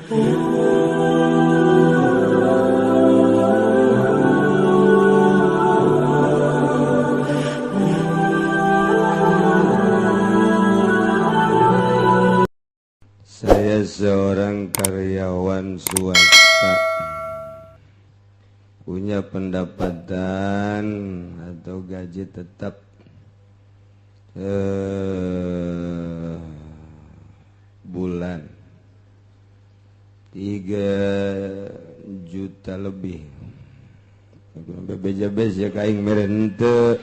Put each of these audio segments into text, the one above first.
Saya seorang karyawan swasta, punya pendapatan atau gaji tetap bulan 3 juta lebih. Beja-beja ya kaing merente.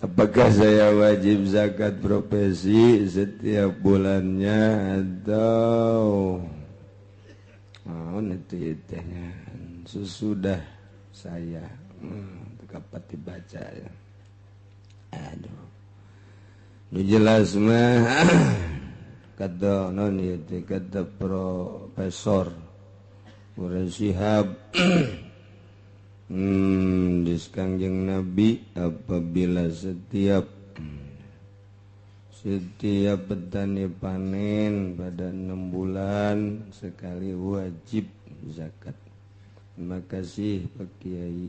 Apakah saya wajib zakat profesi setiap bulannya atau itu tehnya sesudah saya dapat dibaca ya. Aduh, nu jelas mah kata non ieu kata Profesor Quraish Shihab di Kangjeng Nabi apabila setiap petani panen pada 6 bulan sekali wajib zakat. Terima kasih Pak Kiai.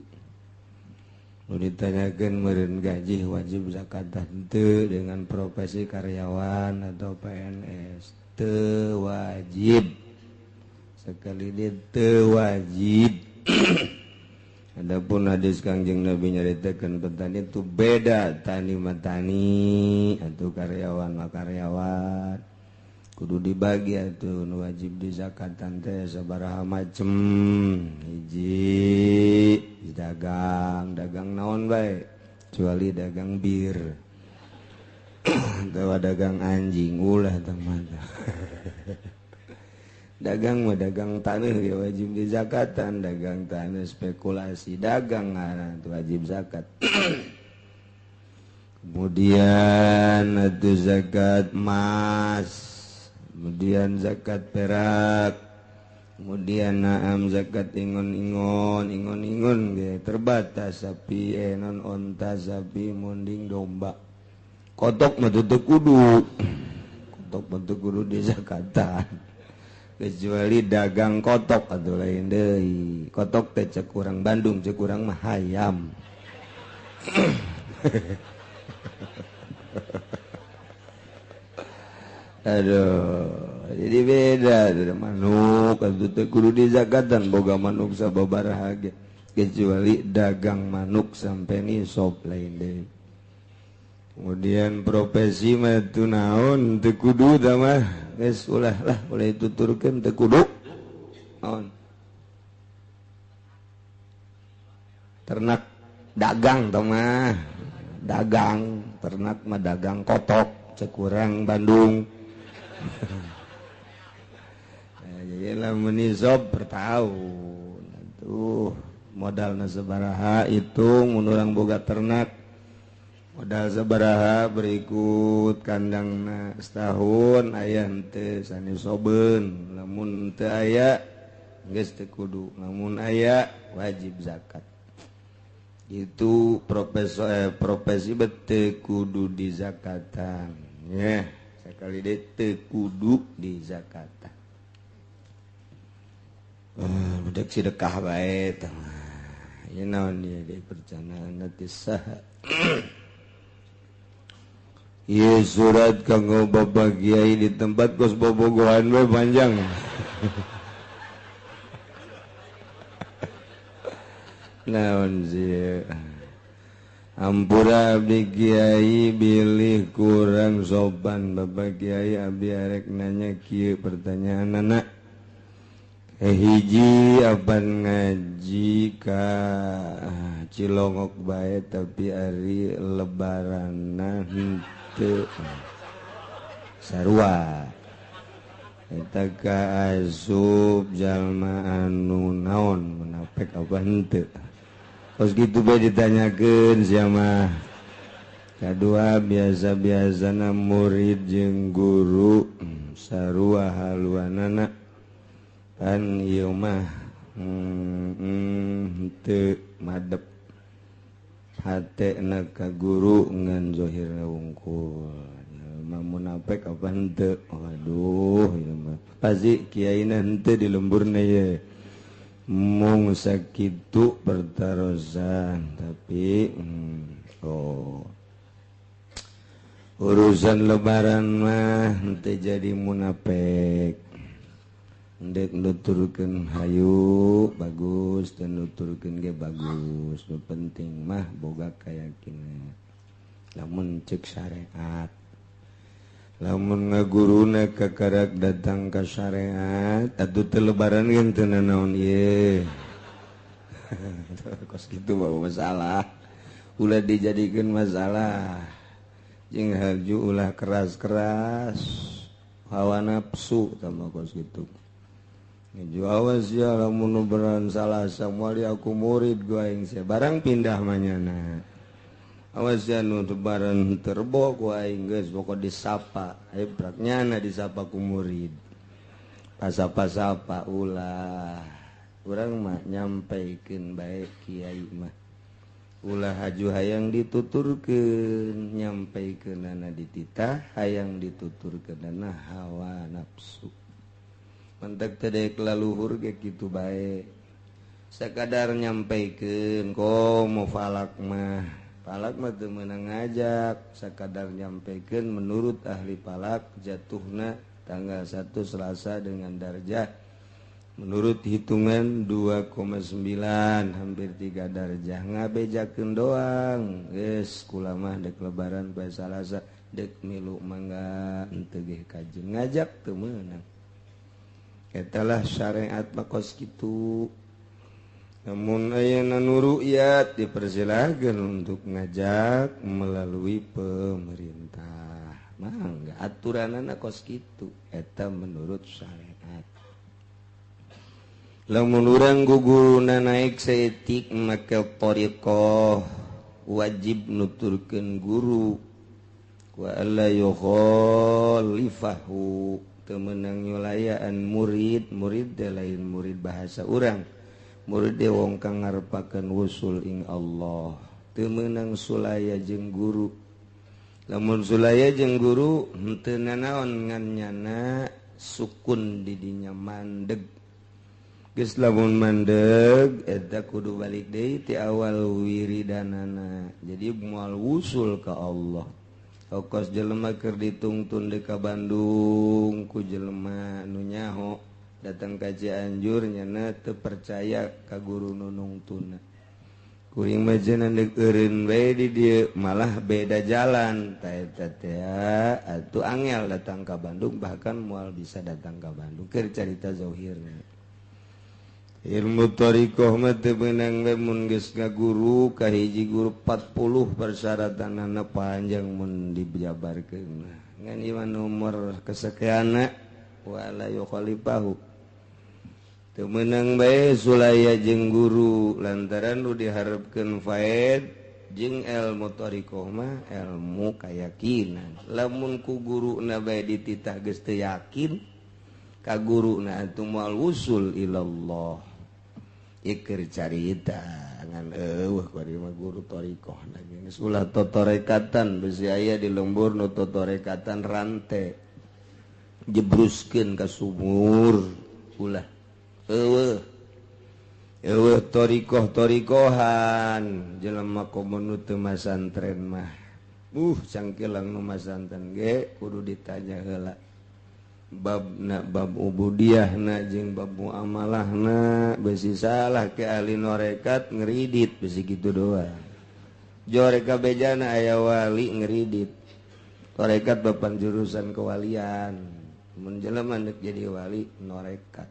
Lu ditanyakan meureun gaji wajib zakat henteu dengan profesi karyawan atau PNS, teu wajib. Sekali dia teu wajib. Adapun hadis Kangjeng Nabi nyaritakeun petani itu beda, tani mah tani atau karyawan mah karyawan. Kudu dibagi atuh nu wajib dizakatan teh sabaraha macem. Hiji dagang, dagang naon bae kecuali dagang bir. Atawa dagang anjing ulah teh mah. Dagang mah dagang tanah ya wajib dizakatan, dagang tanah spekulasi dagang ngaran itu wajib zakat. Kemudian itu zakat emas, kemudian zakat perak, kemudian naam zakat ingon-ingon, ingon-ingon ge terbatas sapi, non onta, sapi, munding, domba. Kotok mah teu kudu. Kotok mah teu kudu dizakatan. Kecuali dagang kotok atau lain deui. Kotok teh cek urang Bandung, cek urang mah hayam. Aduh, jadi beda dari manuk atuh teh kudu dizakatan boga manuk sababaraha ge. Kecuali dagang manuk sampai nisab lain deui. Kemudian profesi mah teu naon teu kudu tah mah. Geus ulah lah ulah dituturkeun teu kudu. Naon? Ternak dagang tah mah. Dagang, ternak mah dagang kotok cek urang Bandung. Nah, jadi lamun nisab per tahun. Atuh modalna sabaraha hitung mun urang boga ternak. Modal sabaraha berikut kandangna setahun aya henteu sanisobeun, lamun teu aya geus teu kudu, lamun aya wajib zakat. Itu profesi teu kudu dizakatan ya, sakali deui teu kudu dizakatan. Budak sedekah bae tah mah. Ieu naon ieu deui perjalanan teh saha. Ieu surat kanggo Bapak Kiai di tempat kos bobogohan we panjang. Naon sih? Ampura abdi Kiai bilih kurang sopan Bapak Kiai abdi arek nanya kieu pertanyaan anak. Hiji apan ngaji ka Cilongok bae tapi ari lebaranna henteu sarua. Eta ka asup jalma anu naon munafik apa henteu. Kos kitu bae ditanyakeun sia mah. Kadua biasa-biasana murid jeung guru sarua haluanana. Pan ieu mah teu madep hatena ka guru ngan zahirna wungkul. Jalma munafik munafik apa henteu. Waduh ieu mah pasti kiaina henteu di lemburna ye. Mung sakitu pertarosan tapi oh urusan lebaran mah henteu jadi munafik. Ndek nuturkeun hayu bagus dan nuturkeun ge bagus, nu penting mah boga kayakinan. Lamun cek syariat, lamun ngaguruna kakarak datang ka syariat atuh teu lebaran ge teu nanaon ieu. Kos kitu mah masalah, ulah dijadikeun masalah. Jeung haju ulah keras-keras hawa nafsu tah kos kitu. Ngeju awas ya lamun nu beran salah samuali aku murid gua aing sia barang pindah manyana. Awas ya nu lebaran terbo ku aing geus pokok disapa, hebrak nyana disapa ku murid. Pasapa-sapa ulah. Urang mah nyampaikeun bae kiai mah. Ulah haju hayang dituturkeun, nyampaikeunana dititah, hayang dituturkeunana hawa nafsu. Mentek tedek laluhur ge kitu bae. Sakadar nyampaikeun komo falak mah. Falak mah teu meunang ngajak, sakadar nyampaikeun menurut ahli falak jatuhna tanggal 1 Selasa dengan darjah menurut hitungan 2,9 hampir 3 darjah ngabejakeun doang. Geus kula mah dek lebaran bae Salasa dek milu mangga henteu ge kajeun ngajak teu meunang. Etalah syariat makos kitu. Namun ayeuna nu ru'yat dipersilakeun untuk ngajak melalui pemerintah. Mangga aturanana kos kitu eta menurut syariat. Lamun urang guguruna naik saeutik make thariqah wajib nuturkeun guru wa alla yukhalifahu temenang nyulayaan murid, murid teh lain murid bahasa urang, murid teh wong kang ngarepakeun wusul ing Allah. Teu meunang sulaya jeung guru. Lamun sulaya jeung guru henteu nanaon ngan nyana sukun di dinya mandeg. Geus lamun mandeg eta kudu balik deui ti awal wiridanana. Jadi moal wusul ka Allah. Okos jelema keur ditungtun deui ka Bandung ku jelema nu nyaho datang ka Cianjur nyana teu percaya ka guru nu nungtuna. Kuring mah cenah deuk eureun bae di dieu malah beda jalan ta eta teh atuh angel datang ka Bandung bahkan moal bisa datang ka Bandung keur carita zauhirna. Ilmu thariqah mah teu meunang we mun geus ngaguru ka hiji guru 40 persyaratanana panjang mun dijabarkeun. Ngan ieu nomor kesekianna wala yukhalifahu. Teu meunang bae sulaya jeung guru lantaran nu diharepkeun faed jeung ilmu thariqah mah ilmu kayakinan. Lamun ku guruna bae dititah geus teu yakin ka guruna atuh moal wusul ilallah. Iker carita ngan eueuh kuari mah guru thariqah geus ulah totorekatan besi aya di lembur nu totorekatan rante jebruskeun ka sumur ulah eueuh eueuh thariqah-thariqahan jelema komo nu teu masantren mah cangkilang nu masantren ge kudu ditanya heula babna bab ubudiyahna jeung bab muamalahna besi salah ke ahli norekat ngeridit besi kitu doang. Joreka bejana aya wali ngeridit. Torekat bapan jurusan kewalian. Mun jelema deuk jadi wali norekat.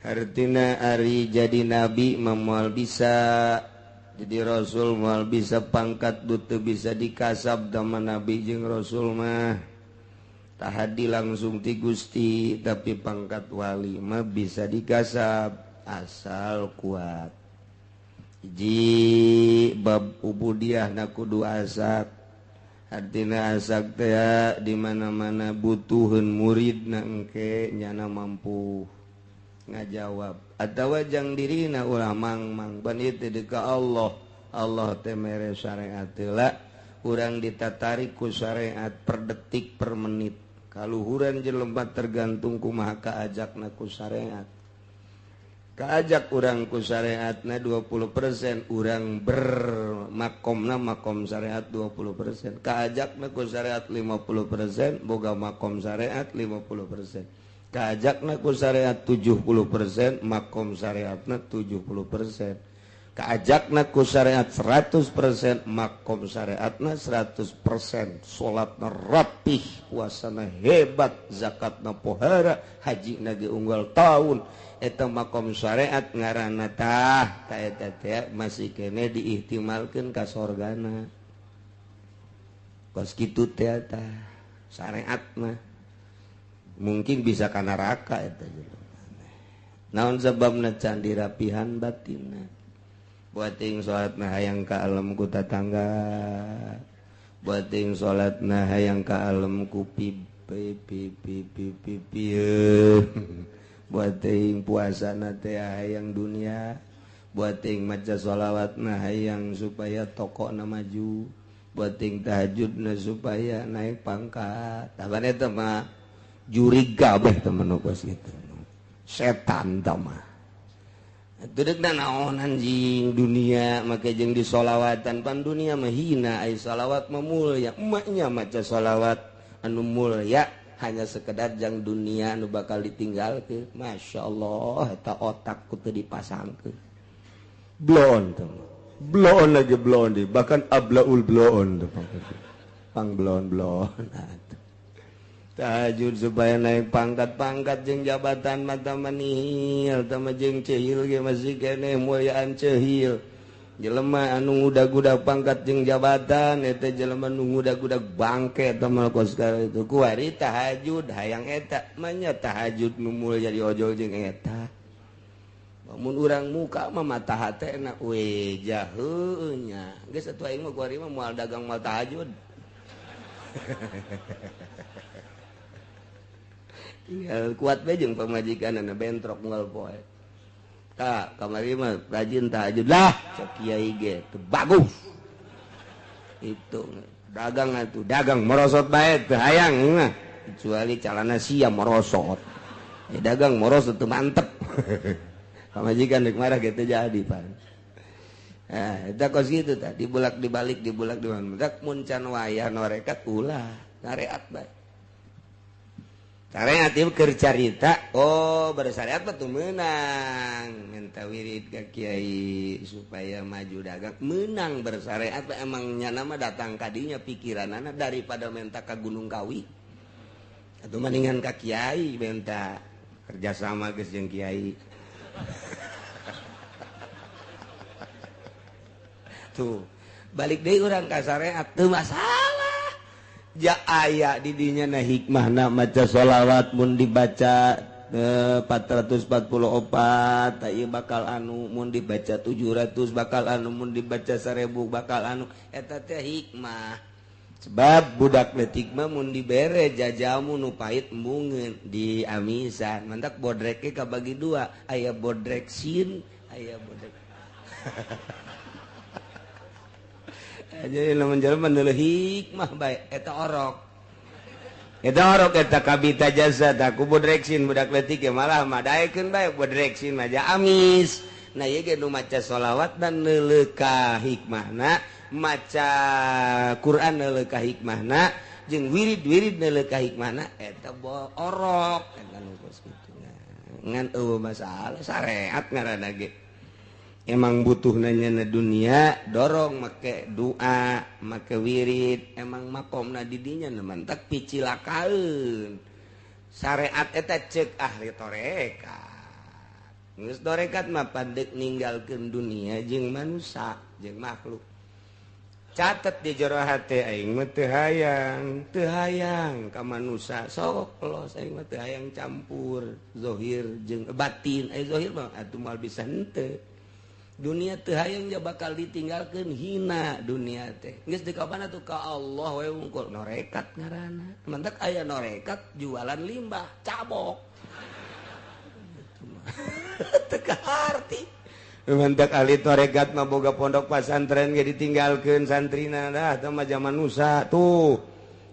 Hartina ari jadi nabi mah moal bisa, jadi rasul moal bisa, pangkat teu bisa dikasab tama nabi jeung rasul mah. Tahadi langsung ti Gusti, tapi pangkat wali mah bisa digasap asal kuat. Hiji bab ubudiyah na kudu asak. Artina asak teh di mana-mana butuheun murid na engke nyana mampu ngajawab. Atawa jang dirina ulah mangmang ban ieu teh ka Allah. Allah teh mere syariat heula. Urang ditatarik ku syariat per detik per menit. Kaluhuran jelema tergantung kumaha kaajakna ku syariat. Kaajak urang ku syariatna 20%, urang bermakomna makom syariat 20%. Kaajakna ku syariat 50%, boga makom syariat 50%. Kaajakna ku syariat 70%, makom syariatna 70%. Kaajakna ku syariat 100%, makom syariatna 100%. Salatna rapih, puasana hebat, zakatna pohara, hajina ge unggal taun. Eta makom syariat ngaranna tah, ta eta teh masih kene diihtimalkeun ka sorgana. Kos kitu teh tah syariat mah mungkin bisa ka neraka eta jelema. Naon sababna can dirapihan batinna? Buat ting salat na hayang ka alam ku tatangga, buat ting salat na hayang ka alam ku pi pi pi pi pi pi, buat ting puasa na teh hayang dunia, buat ting maca sholawat na hayang supaya toko na maju, buat ting tahajud na supaya naik pangkat. Taban eta mah jurig kabeh temen kos kitu, setan tah mah. Tudek na naon anjing dunia make jeung disolawatan pan dunia mah hina, ai solawat mah mulya. Emaknya maca solawat anu mulya hanya sekedar jang dunia anu bakal ditinggalkeun. Masya Allah, eta otak ku teu dipasangkeun. Bloon teh, bloon lagi bloon di, bahkan ablaul bloon teh pang bloon bloon. Tahajud supaya naik pangkat-pangkat jeung jabatan mata manihil tama jeung cehil ge masih keneh mulyaan cehil. Jelema anu ngudag-gudag pangkat jeung jabatan eta jelema nu ngudag-gudag bangke tama kos itu. Kuari tahajud hayang eta manya tahajud nu mulya diojol jeung eta. Mun urang muka mah mata hatena we jaheuh nya. Geus atuh aing mah kuari mah moal dagang moal tahajud. Tinggal kuat bae jeung pamajikanna bentrok unggal poe. Tah, kamari mah rajin tahajud lah, cek kiai ge teu bagus. Itu dagang atuh, dagang merosot bae teu hayang mah. Kecuali calana sia merosot. Dagang merosot teu mantep. Pamajikan rek marah ge teu jadi pan. Nah, eta kos kitu tah, dibulak dibalik dibulak dibalik. Mun can wayah norekat ulah, ngareat bae. Syariat ieu keur carita, oh bersyariat mah teu meunang, minta wirid ka kiai supaya maju dagang, meunang bersyariat mah emang nyana mah datang ka dinya pikiranana daripada minta ka Gunung Kawi. Atuh mendingan ka kiai minta kerjasama geus jeung kiai. Tuh, balik deui urang ka syariat teu masalah. Ja aya di dinya na hikmahna maca sholawat mun dibaca 444 ta ieu bakal anu, mun dibaca 700 bakal anu, mun dibaca 1000 bakal anu, eta teh hikmah. Sebab budak leutik mah mun dibere jajamu nu pahit embungeun di amisan, mantak bodreke kabagi dua, aya bodrek sin, aya bodrek. Jadi lamun jelema neuleuh hikmah bae eta orok. Eta orok eta kabita jasa tah ku bodreksin budak leutik ge malah mah daekeun bae bodreksin mah ja amis. Nah ieu ge nu maca sholawat dan neuleuh ka hikmahna, maca Quran neuleuh ka hikmahna, jeung wirid-wirid neuleuh ka hikmahna eta orok eta nu kos kitu. Ngan eueuh masalah syariat ngaranna ge. Emang butuh nanya na dunia dorong make doa make wirid emang makomna didinya mantak picilakaeun syariat eta cek ahli tarekat geus tarekat mah pandek ninggalkeun dunia jeung manusia jeung makhluk. Catet di jero hate aing mah teu hayang ka manusia sok los aing mah teu hayang campur zahir jeung batin ai zahir mah atuh moal bisa henteu. Dunia teu hayang ja bakal ditinggalkeun hina dunia teh. Geus dikapan atuh ka Allah we wungkul norekat ngaranna. Mantak aya norekat jualan limbah cabok. Teu kaharti. Mantak ahli tarekat mah boga pondok pasantren ge ditinggalkeun santrina dah teh mah zaman Nusa tuh.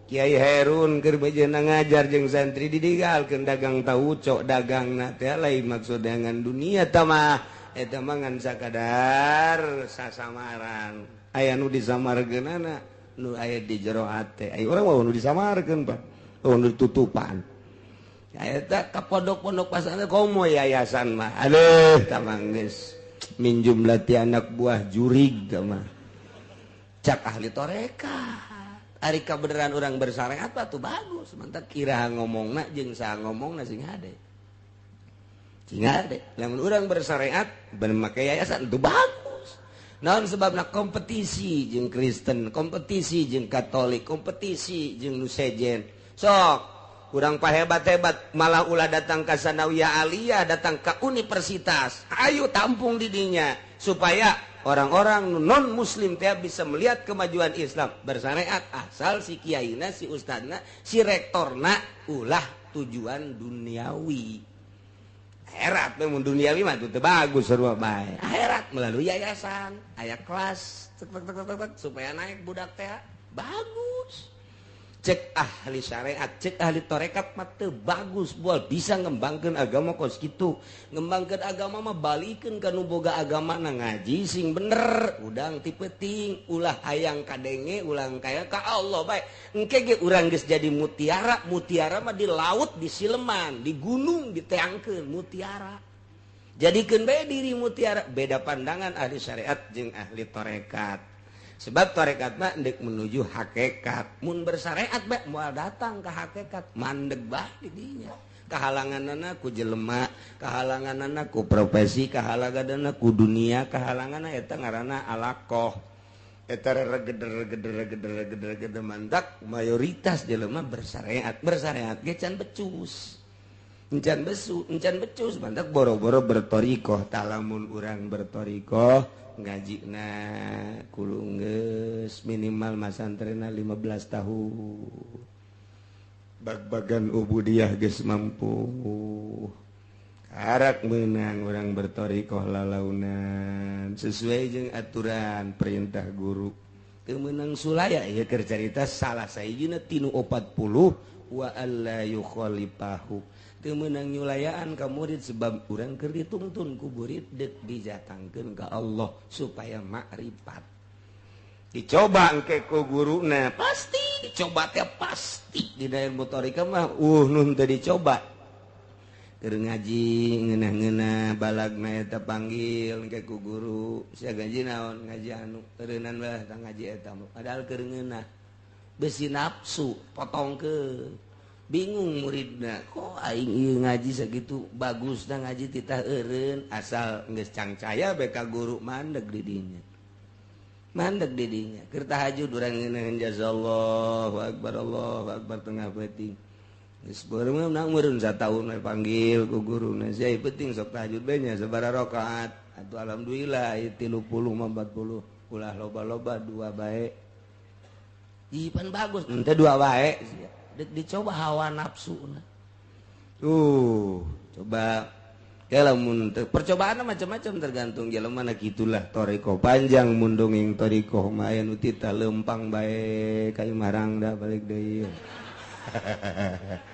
Kiai Herun keur bejeuna ngajar jeung santri ditinggalkeun dagang tauco dagangna teh lain maksud dengan dunia tah mah eta mah ngan sakadar sasamaran. Aya nu disamarkeunana nu aya di jero hate. Aya urang mah nu disamarkeun Pak. Oh nu ditutupan. Eta ka pondok-pondok pasantren komo yayasan mah. Aduh tamang geus min jumlati anak buah jurig mah. Cak ahli tarekat. Ari kabeneran urang bersyariat mah tuh bagus. Mantap kira ngomongna jeung saha ngomongna sing hade. Sing hade. Lamun urang bersyariat bener make yayasan tuh bagus. Naon sebabna kompetisi jeung Kristen, kompetisi jeung Katolik, kompetisi jeung nu sejen. Sok kurang pahebat-hebat malah ulah datang ke sanawiyah aliyah, datang ke universitas. Ayo tampung didinya supaya orang-orang non muslim teh bisa melihat kemajuan Islam bersyariat asal si kiaina, si ustadna, si rektorna ulah tujuan duniawi. Akhirat mun duniawi mah teu bagus sarua bae. Akhirat melalui yayasan, aya kelas tek tek tek tek supaya naik budak teh bagus. Cek ahli syariat, cek ahli tarekat mah teu bagus bual bisa ngembangkeun agama kos kitu. Ngembangkeun agama mah balikeun ka nu boga agama na ngaji sing bener, udang ti peuting, ulah hayang kadenge, ulah kaya ka Allah bae. Engke ge urang geus jadi mutiara, mutiara mah di laut, di sileman, di gunung diteangkeun mutiara. Jadikeun bae diri mutiara, beda pandangan ahli syariat jeung ahli tarekat. Sebab tarekat mah ndek menuju hakikat. Mun bersyariat bae moal datang ka hakikat, mandeg bae di dinya. Kahalanganana ku jelema, kahalanganana ku profesi, kahalanganana ku dunia, kahalanganana eta ngaranna alaqoh. Eta regeder-regeder-regeder-regeder mantak mayoritas jelema bersyariat, bersyariat ge can becus. Encan besu, encan becus mantak boro-boro bertorikoh. Talamun urang bertorikoh ngajina kudu geus minimal masantrena 15 tahun. Bag-bagan ubudiyah geus mampu. Karak meunang urang bertorikoh lalaunan sesuai jeung aturan perintah guru. Teu meunang sulaya ieu keur carita salah sahijina tinu 40 wa alla yukhalifahu. Teu meunang nyulayaan ka murid sebab urang keur dituntun ku murid deuk dijatangkeun ka Allah supaya makrifat. Dicoba engke ku guruna pasti dicoba teh pasti di ilmu thariqah mah nun teu dicoba. Keur ngaji ngeunah-ngeunah balagna eta panggil engke ku guru sia gaji naon ngaji anu eureunnan bae tah ngaji eta padahal keur ngeunah besi nafsu potongkeun. Bingung muridna kok aing ieu ngaji sakitu bagusna ngaji titah eureun asal geus cangcaya bae ka guru mandeg di dinya. Mandeg di dinya keur tahajud urang ngeunaheun jazallahu akbar Allahu akbar tengah peuting. Geus beureum nang meureun sataun we panggil ku guruna sia peuting sok tahajud bae nya sabaraha rakaat atuh alhamdulillah ieu 30 mah 40 ulah loba-loba dua bae. Ih pan bagus henteu dua bae sia. Dicoba hawa nafsu tuh coba lamun percobaan macam-macam tergantung jelema na kitulah toriko panjang mun dongeng toriko mah aya nu tita lempang bae ka marang da balik deui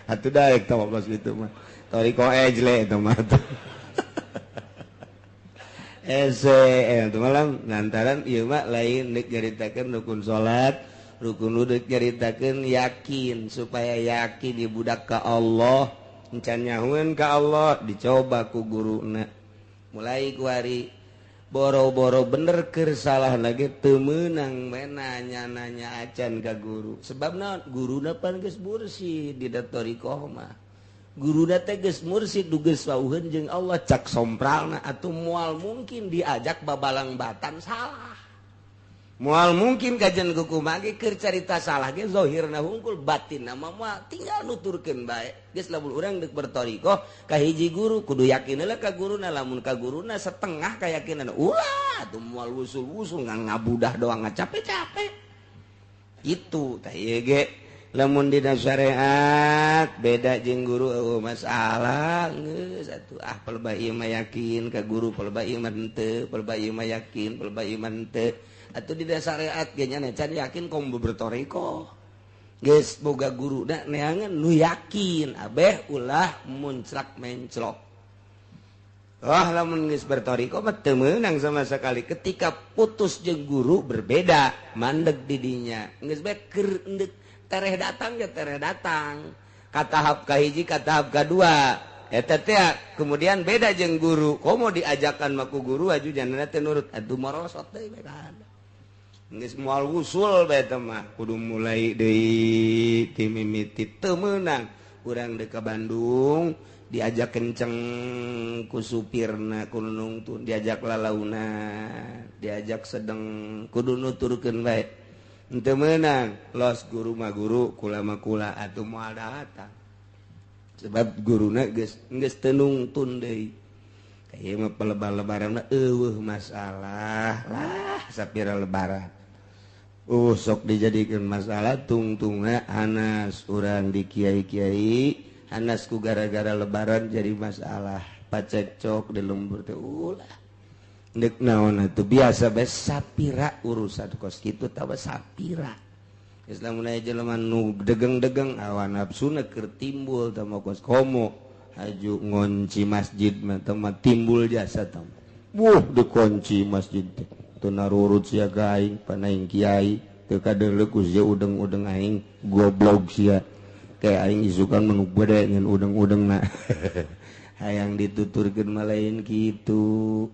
atuh daek tah kos kitu mah toriko ejle eta mah ese eta malam lantaran ieu mah lain deuk nyaritakeun rukun salat rukun uduk nyaritakeun yakin supaya yakin dibudak ka Allah encan nyahueun ka Allah dicoba ku guruna mulai kuari boro-boro bener keur salah lagi teu meunang nanya-nanya acan ka guru sebab naon guruna pan geus mursid di thariqah mah guruna teh geus mursid du geus wauheun jeung Allah cak sompralna atuh moal mungkin diajak babalang batan salah. Moal mungkin kajian kuku mage keur carita salah ge zahirna hungkul batinna mah moal tinggal nuturkeun bae. Geus lamun urang deuk berthariqah ka hiji guru kudu yakin heula ka guruna lamun ka guruna setengah kayakinan ulah atuh moal wusul-wusul ngabudah doang ngacape-cape. Itu tah ieu ge Lamun dina syariat beda jeung guru eueuh masalah geus atuh ah pelebah ieu mah yakin ka guru, pelebah ieu mah henteu, pelebah ieu mah yakin, pelebah ieu mah henteu. Atuh dina syariat ge nya can yakin komo bertoriko. Geus boga guru da neangan nu yakin abeh ulah munclak menclok. Wah lamun geus bertoriko mah teu meunang sama sekali. Ketika putus jeung guru berbeda mandeg di dinya. Geus bae keur endek tereh datang ya tereh datang. Ka tahap kahiji ka tahap kadua. Eta teh kemudian beda jeung guru. Komo diajakan mah ku guru aju jangan teh nurut atuh morosot deui bae kan. Geus moal usul bae teh mah kudu mulai deui ti mimiti teu meunang. Urang deuk ka Bandung diajak kenceng ku supirna ku nungtun, diajak lalauna, diajak sedeng kudu nuturkeun bae. Henteu meunang los guru mah guru, kula mah kula atuh moal datang. Sebab guruna geus geus teu nungtun deui. Ieu mah pelebar-lebaran mah eueuh masalah lah sapira lebaran. Sok dijadikeun masalah tungtungna hanas urang di kiai-kiai hanasku gara-gara lebaran jadi masalah pacekcok di lembur teh ulah ndek naon atuh biasa bae sapira urusan kos kitu tawa sapira geus lamun aya jelema nu degeng-degeng hawa nafsuna keur timbul teh mah kos komo haju ngonci masjid mah teh mah timbul jasa teh wuh dikunci masjid teh teu narurut sia ka aing panaing kiai teu kadeuleu ku sia udeng-udeng aing goblok sia kayak aing isukan menu gede ngan udeng-udeng na hayang dituturkeun mah lain kitu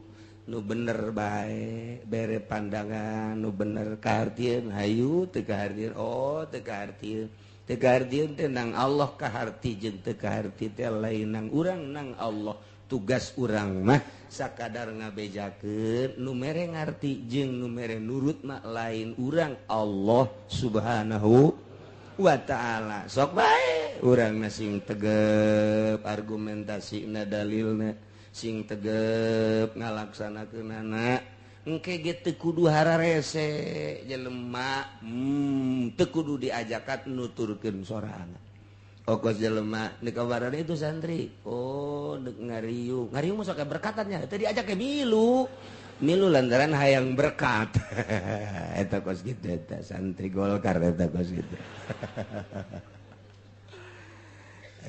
nu bener bae bere pandangan nu bener kahartieun hayu teu kahartieun oh teu kahartieun teu kahartieun teh nang Allah kaharti jeung teu kaharti teh lain nang urang nang Allah. Tugas urang mah sakadar ngabejakeun nu mere ngarti jeung nu mere nurut mah lain urang Allah Subhanahu wa ta'ala. Sok bae urangna sing tegep argumentasina dalilna sing tegep ngalaksanakeunana engke ge teu kudu hararese jelema teu kudu diajakan nuturkeun sorangan. Okos jelema dikabaran itu santri oh dek ngariung ngariung mah sok berkatannya teu diajak ke milu milu lantaran hayang berkat eta kos kitu eta santri Golkar eta kos kitu.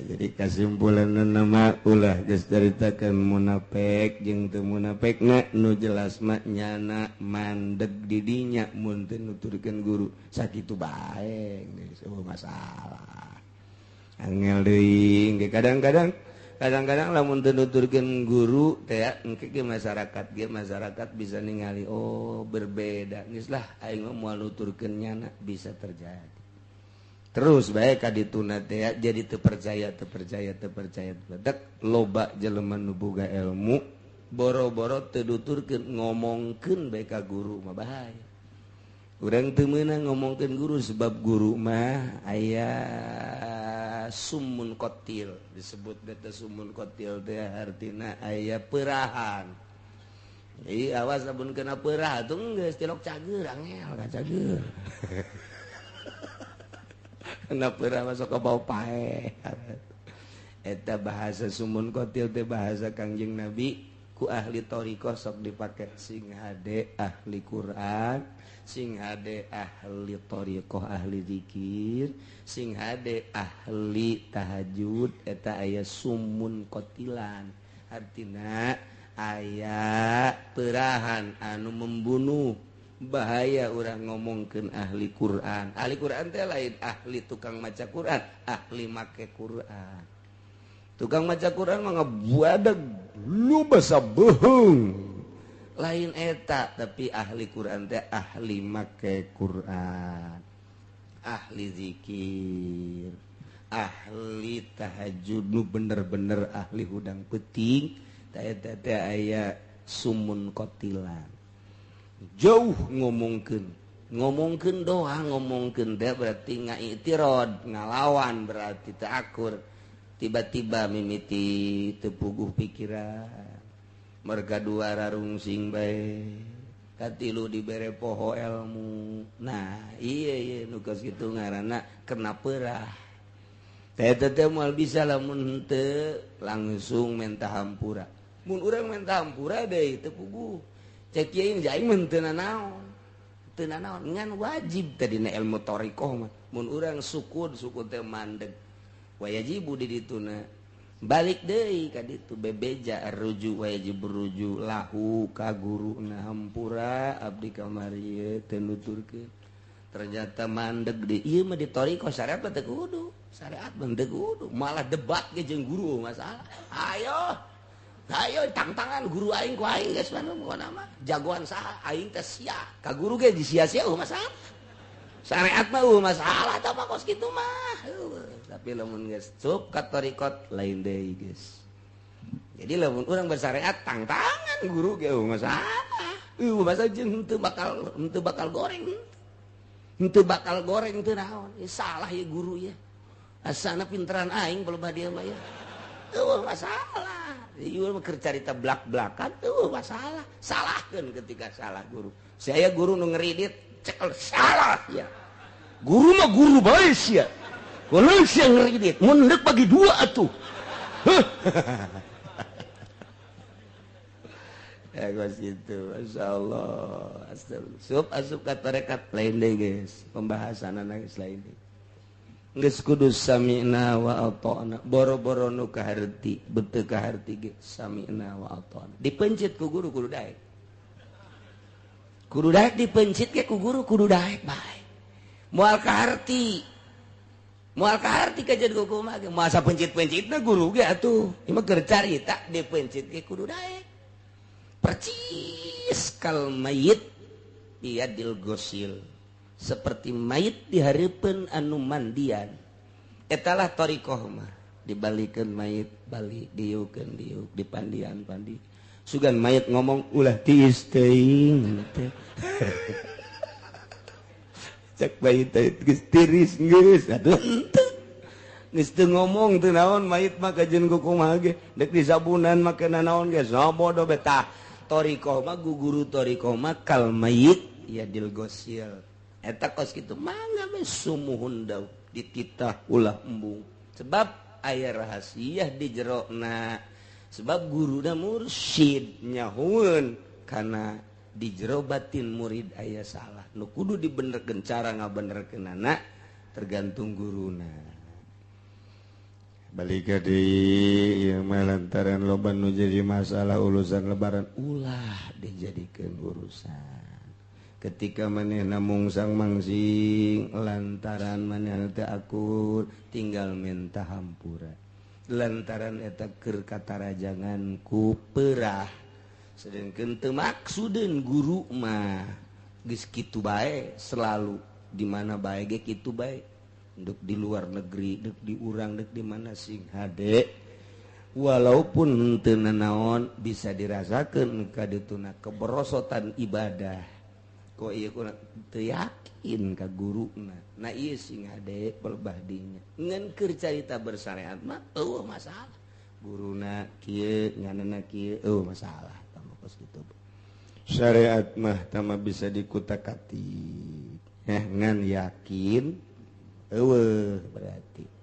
Jadi kesimpulan nama ulah geus caritakeun munafik jeung teu munafik nu jelas mah nyana mandeg di dinya mun teu nuturkeun guru sakitu bae geus eueuh masalah. Angel deui ge kadang-kadang kadang-kadang lamun teu nuturkeun guru teh engke ge masyarakat bisa ningali oh berbeda geus lah aing mah moal nuturkeun nyana bisa terjadi. Terus bae ka dituna teh jadi teu percaya teu percaya teu percaya dek loba jelema nu boga ilmu boro-boro teu nuturkeun ngomongkeun bae ka guru mah bahaya. Urang teu meunang ngomongkeun guru sebab guru mah aya sumun kotil disebut beta sumun kotil teh artina aya perahan. Jadi awas lamun kena perah tuh geus tilok cager angel ka cager. Kena perah masuk ke bau pae. Eta bahasa sumun kotil teh bahasa Kangjeng Nabi ku ahli thariqah sok dipake sing hade ahli Quran, sing hade ahli thariqah ahli zikir, sing hade ahli tahajud eta aya sumun kotilan. Artina aya perahan anu membunuh. Bahaya urang ngomongkeun ahli Quran. Ahli Quran teh lain ahli tukang maca Quran, ahli make Quran. Tukang maca Quran mah ngabuadeg lu basa beuheung. Lain eta, tapi ahli Quran teh ahli make Quran, ahli zikir, ahli tahajud nu bener-bener ahli hudang peuting teh eta teh aya sumun kotilan. Jauh ngomongkeun doang ngomongkeun teh berarti ngaitirod ngalawan berarti teu akur. Tiba-tiba mimiti teu puguh pikiran merga dua rarungsing bae Katilu dibere poho ilmu. Nah, iya iya nu kos kitu ngaranna kena perah. Teh teh moal bisa lamun henteu langsung menta hampura. Mun urang menta hampura deui teu puguh. Cek kieu aing mah teu nanaon. Teu nanaon ngan wajib teh dina ilmu thariqah mah. Mun urang sukun sukun teh mandeg. Wajibu di dituna. Balik deui ka ditu bebeja rujuk wajib rujuk lahu ka guruna hampura abdi kamari ieu teu nuturkeun. Ternyata mandeg di ieu mah di thariqah syariat mah teu kudu. Syariat mah teu kudu, malah debat ge jeung guru masalah. Ayo. Ayo tangtangan guru aing ku aing geus mah pokona mah jagoan saha aing teh sia. Ka guru ge disia-sia eueuh masalah. Syariat mah eueuh masalah tah mah kos kitu mah. Tapi lamun geus cup ka thariqat lain deui geus. Jadi lamun urang bersyariat tangtangan guru ge eueuh masalah. Eueuh masa jeung henteu bakal goreng. Henteu bakal goreng teu naon. Salah ya guru ya. Asana pinteran aing palebah dia mah ya. Eueuh masalah. Ieu mah keur carita blak-blakan eueuh masalah. Salahkeun ketika salah guru. Saya guru nu ngeridit cekel salah ya. Guru mah guru bae sia. Kalau sia ngeridit mun deuk bagi dua atuh. Huh. Ya guys gitu, masyaallah. Astagfirullah. Sup asup ka tarekat lain deui geus, pembahasanna geus lain deui. Geus kudu sami'na wa ata'na. Boro-boro nu kaharti, beuteung kaharti ge sami'na wa ata'na. Dipencit ku guru kudu daek. Kudu daek dipencit ge ku guru kudu daek bae. Moal kaharti. Moal kaharti kajian ku kumaha ge masa pencit-pencitna guru ge atuh. Ieu mah keur carita dipencit ge kudu daek. Percis kal mayit biadil gosil. Seperti mayit dihareupeun anu mandian. Etalah thariqah mah. Dibalikeun mayit balik, diukeun diuk, dipandian pandi. Sugan mayit ngomong ulah tiis teuing teh. Cek mayit teh geus tiris geus atuh henteu. Geus teu ngomong teu naon mayit mah kajeun ku kumaha ge deuk disabunan make nanaon ge sabodo betah. Thariqah mah guguru thariqah mah kal mayit yadil gosil. Eta kos kitu mangga we sumuhun daun dititah ulah embung. Sebab aya rahasia di jerona. Sebab guruna mursyid nyahueun kana di jero batin murid aya salah. Nu kudu dibenerkeun cara ngabenerkeunana tergantung guruna. Balik deui ieu mah lantaran loba nu jadi masalah urusan lebaran ulah dijadikeun urusan. Ketika manehna mungsang mangsing lantaran manehna teu akur tinggal minta hampura. Lantaran eta keur katarajangan ku perah. Sedengkeun teu maksudeun guru mah geus kitu bae selalu di mana bae ge kitu bae. Dek di luar negeri, dek di urang, dek di mana sing hade. Walaupun teu nanaon bisa dirasakeun ka dituna keberosotan ibadah. Kok ieu kurang teu yakin ka guruna. Nah ieu sing hade pelebah dinya. Ngan keur carita bersyariat mah eueuh masalah. Guruna kieu nganana kieu eueuh masalah tah kos kitu. Syariat mah tama bisa dikutak-atik. Ngan yakin eueuh berarti.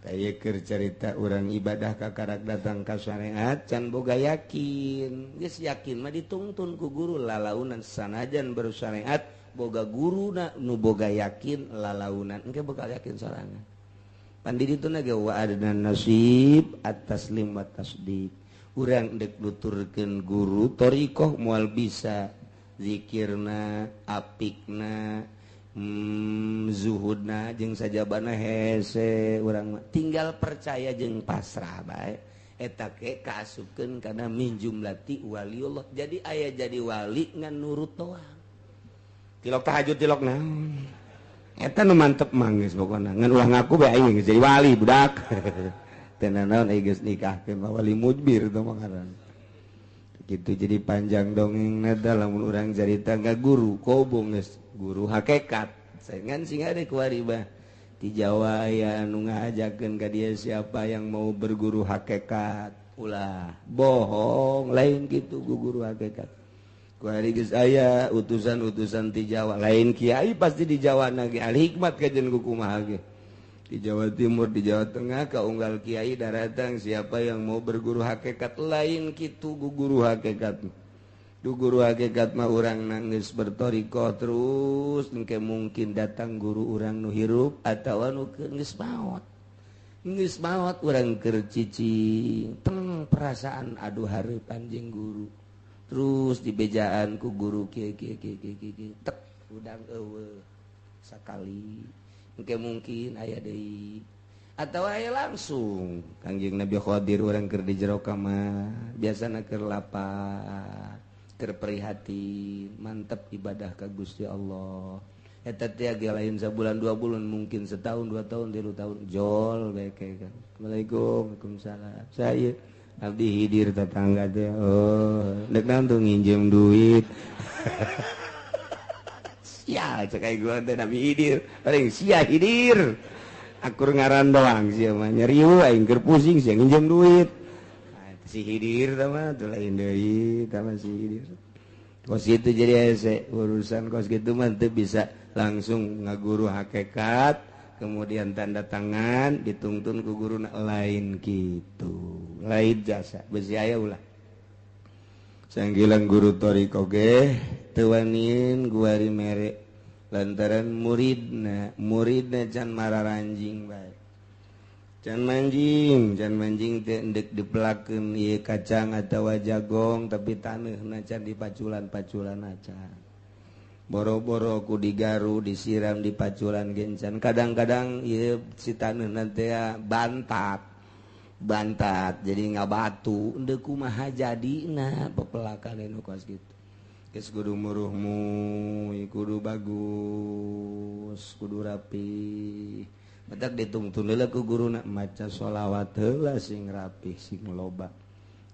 Taya keur carita urang ibadah kakarak datang ka syariat can boga yakin. Geus yakin mah ditungtun ku guru lalaunan sanajan bersyariat boga guruna nu boga yakin lalaunan engke bakal yakin sorangan. Pan di ditu ge wa adna nasib at-taslim wa tasdiq. Urang deuk nuturkeun guru thariqah moal bisa zikirna apikna zuhudna jeung sajabana hese urang mah tinggal percaya jeung pasrah bae eta ke kaasupkeun kana min jumlati waliullah. Jadi aya jadi wali ngan nurut doang tilok tahajud tilok naon eta nu mantep mah geus pokona ngan ulah ngaku bae aing geus jadi wali budak teu nanaon aing geus nikahkeun mah wali mudbir teh mah ngaran gitu. Jadi panjang dongeng eta lamun urang carita ka guru kobong geus guru hakikat saingan sing ada kuari bah di Jawa aya anu ngajakeun ka dia siapa yang mau berguru hakikat ulah bohong lain gitu guru hakikat. Ku hari geus aya utusan-utusan ti Jawa, lain kiai pasti di Jawa nage al hikmat kajian ku kumaha ge. Di Jawa Timur, di Jawa Tengah kaunggal kiai daratang siapa yang mau berguru hakikat lain kitu guru hakikat. Du guru hakikat mah urang nangis bertorikoh terus engke mungkin datang guru urang nu hirup atawa nu geus maot. Geus maot urang keur cicing teng perasaan aduh hareup anjing guru. Terus dibejaan ku guru kieu kieu kieu kieu kieu tek udang eueuh sakali. Engke mungkin aya deui atau aya langsung Kangjeng Nabi Khadir urang keur di jero kamar biasana keur lapar keur prihatin mantep ibadah ka Gusti Allah eta teh ge lain sabulan 2 bulan mungkin setahun 2 tahun 3 tahun jol bae kan. Assalamualaikum. Waalaikumsalam. Saya abdi hidir tetangga teh oh dek naon tuh nginjem duit. Sia cek aing gua teh Nabi Hidir paling sia Hidir akur ngaran doang sia mah nyeriu aing keur pusing sia nginjem duit. Nah, si Hidir tah mah teu lain deui tah mah si Hidir. Kos kitu jadi hese urusan kos kitu mah teu bisa langsung ngaguru hakikat kemudian tanda tangan dituntun ku guru lain kitu lain jasa besi aya ulah. Sanggilang guru thoriqoh ge teu wanin guari mere lantaran muridna muridna can mararanjing bae. Can manjing teh endek dipelakeun ieu kacang atawa jagong tapi taneuhna can dipaculan-paculan acan. Boro-boro ku digaru disiram dipaculan gencan. Kadang-kadang ieu si taneuhna teh bantat. Bantat jadi ngabatu endek kumaha jadina pepelakan anu kos kitu. Geus kudu muruhmu kudu bagus kudu rapi. Matak ditungtun heula ku guruna maca sholawat heula sing rapih sing loba.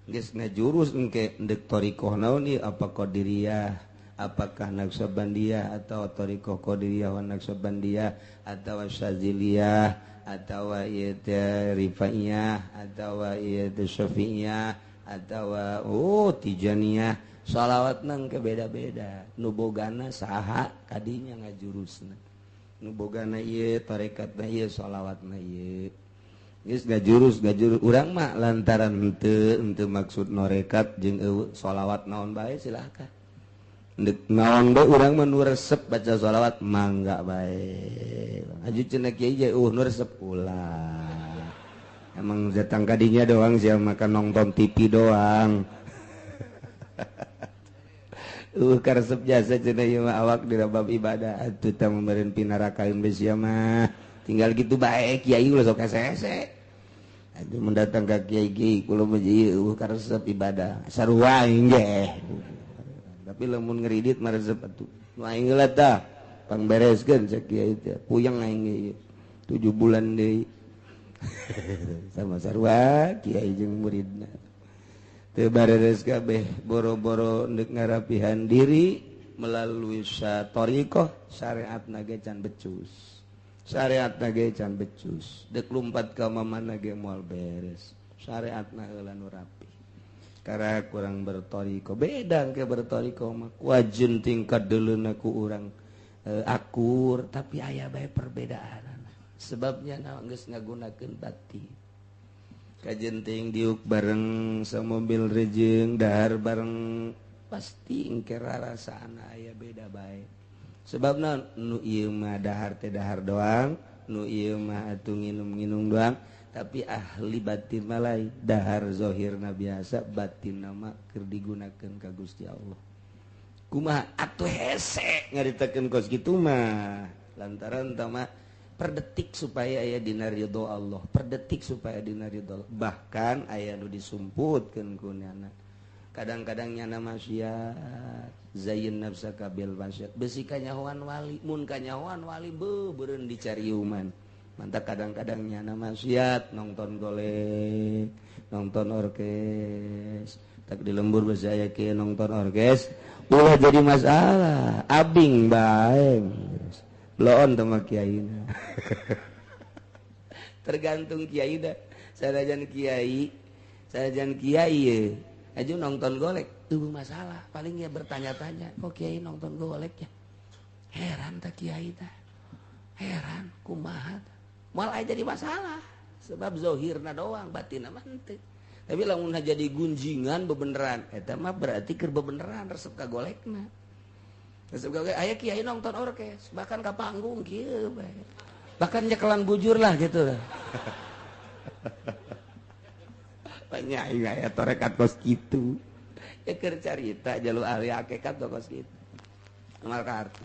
Geus ngajurus engke endek thoriqoh naon ieu apa qadiriyah apakah Naqsyabandiyah atau thoriqoh qadiriyah wa Naqsyabandiyah atau Syadziliyah atau ieu teh Rifaiyah atau ieu teh Syafi'iyah atau oh Tijaniyah shalawat nang ke beda-beda nu bogana saha kadinya ngajurusna nu bogana ieu tarekatna ieu shalawatna ieu geus ngajurus urang mah lantaran henteu maksud norekat jeung eueuh shalawat naon bae silahkan ndek naon bae urang mah nu resep baca shalawat mangga bae aju cenah kiai ge nu resep ulah emang datang kadinya doang sia makan nonton TV doang. Karesep jasa cenah ieu mah awak di bab ibadah atuh tah meureun pinarakaeun bae sia mah tinggal gitu bae kiai ulah sok hese-hese atuh mun datang ka kiai ge kula mah ieu karesep ibadah sarua aing ge tapi lamun ngeridit mah resep atuh nu aing heula tah pangbereskeun cek kiai teh puyeng aing ge 7 bulan deui sama sarua kiai jeung muridna teu bareres kabeh boro-boro ndek ngarapihan diri melalui thoriqoh syariatna ge can becus syariatna ge can becus dek lumpat ka mamana ge moal beres syariatna heula nu rapi karena kurang berthoriqoh beda ke berthoriqoh mah wajin tingkat deuleuna ku urang akur tapi aya bae perbedaan sebabnya naon geus ngagunakeun batin kajenting diuk bareng samobil rejeng dahar bareng pasti engke rarasaan aya beda bae sebabna nu ieu mah dahar teh dahar doang nu ieu mah atuh nginum-nginum doang tapi ahli batin malai dahar zahirna biasa batin mah keur digunakeun ka Gusti Allah kumaha atuh hese ngaritakeun kos kitu mah lantaran tah mah per detik supaya aya dina ridho Allah, per detik supaya dina ridho Allah. Bahkan aya nu disumputkeun ku nyana. Kadang-kadang nyana maksiat, zayin nafsaka bil maksiat. Besi kanyahoan wali, mun kanyahoan wali beuh beureun dicariuman. Mantak kadang-kadang nyana maksiat, nonton golek, nonton orkes. Tak di lembur besi aya kieu nonton orkes, ulah jadi masalah, abing bae. Loon sama kiai. Tergantung kiai dah. Sanajan kiai aju nonton golek. Eueuh masalah, paling ya bertanya-tanya, kok kiai nonton golek ya? Heran tak kiai tah. Heran kumaha. Moal aya jadi masalah. Sebab zohirna doang, batinna mah henteu. Tapi lamun jadi gunjingan bebeneran, eta mah berarti keur bebeneran resep ka golekna. Resep ka golek aya kiai nonton orkes, bahkan ka panggung kieu bae. Bahkan nyekelan bujur lah gitu lah. Banyak aya torekat kos kitu. Ya keur carita jalu ahli hakikat kos kitu. Amal ka arti.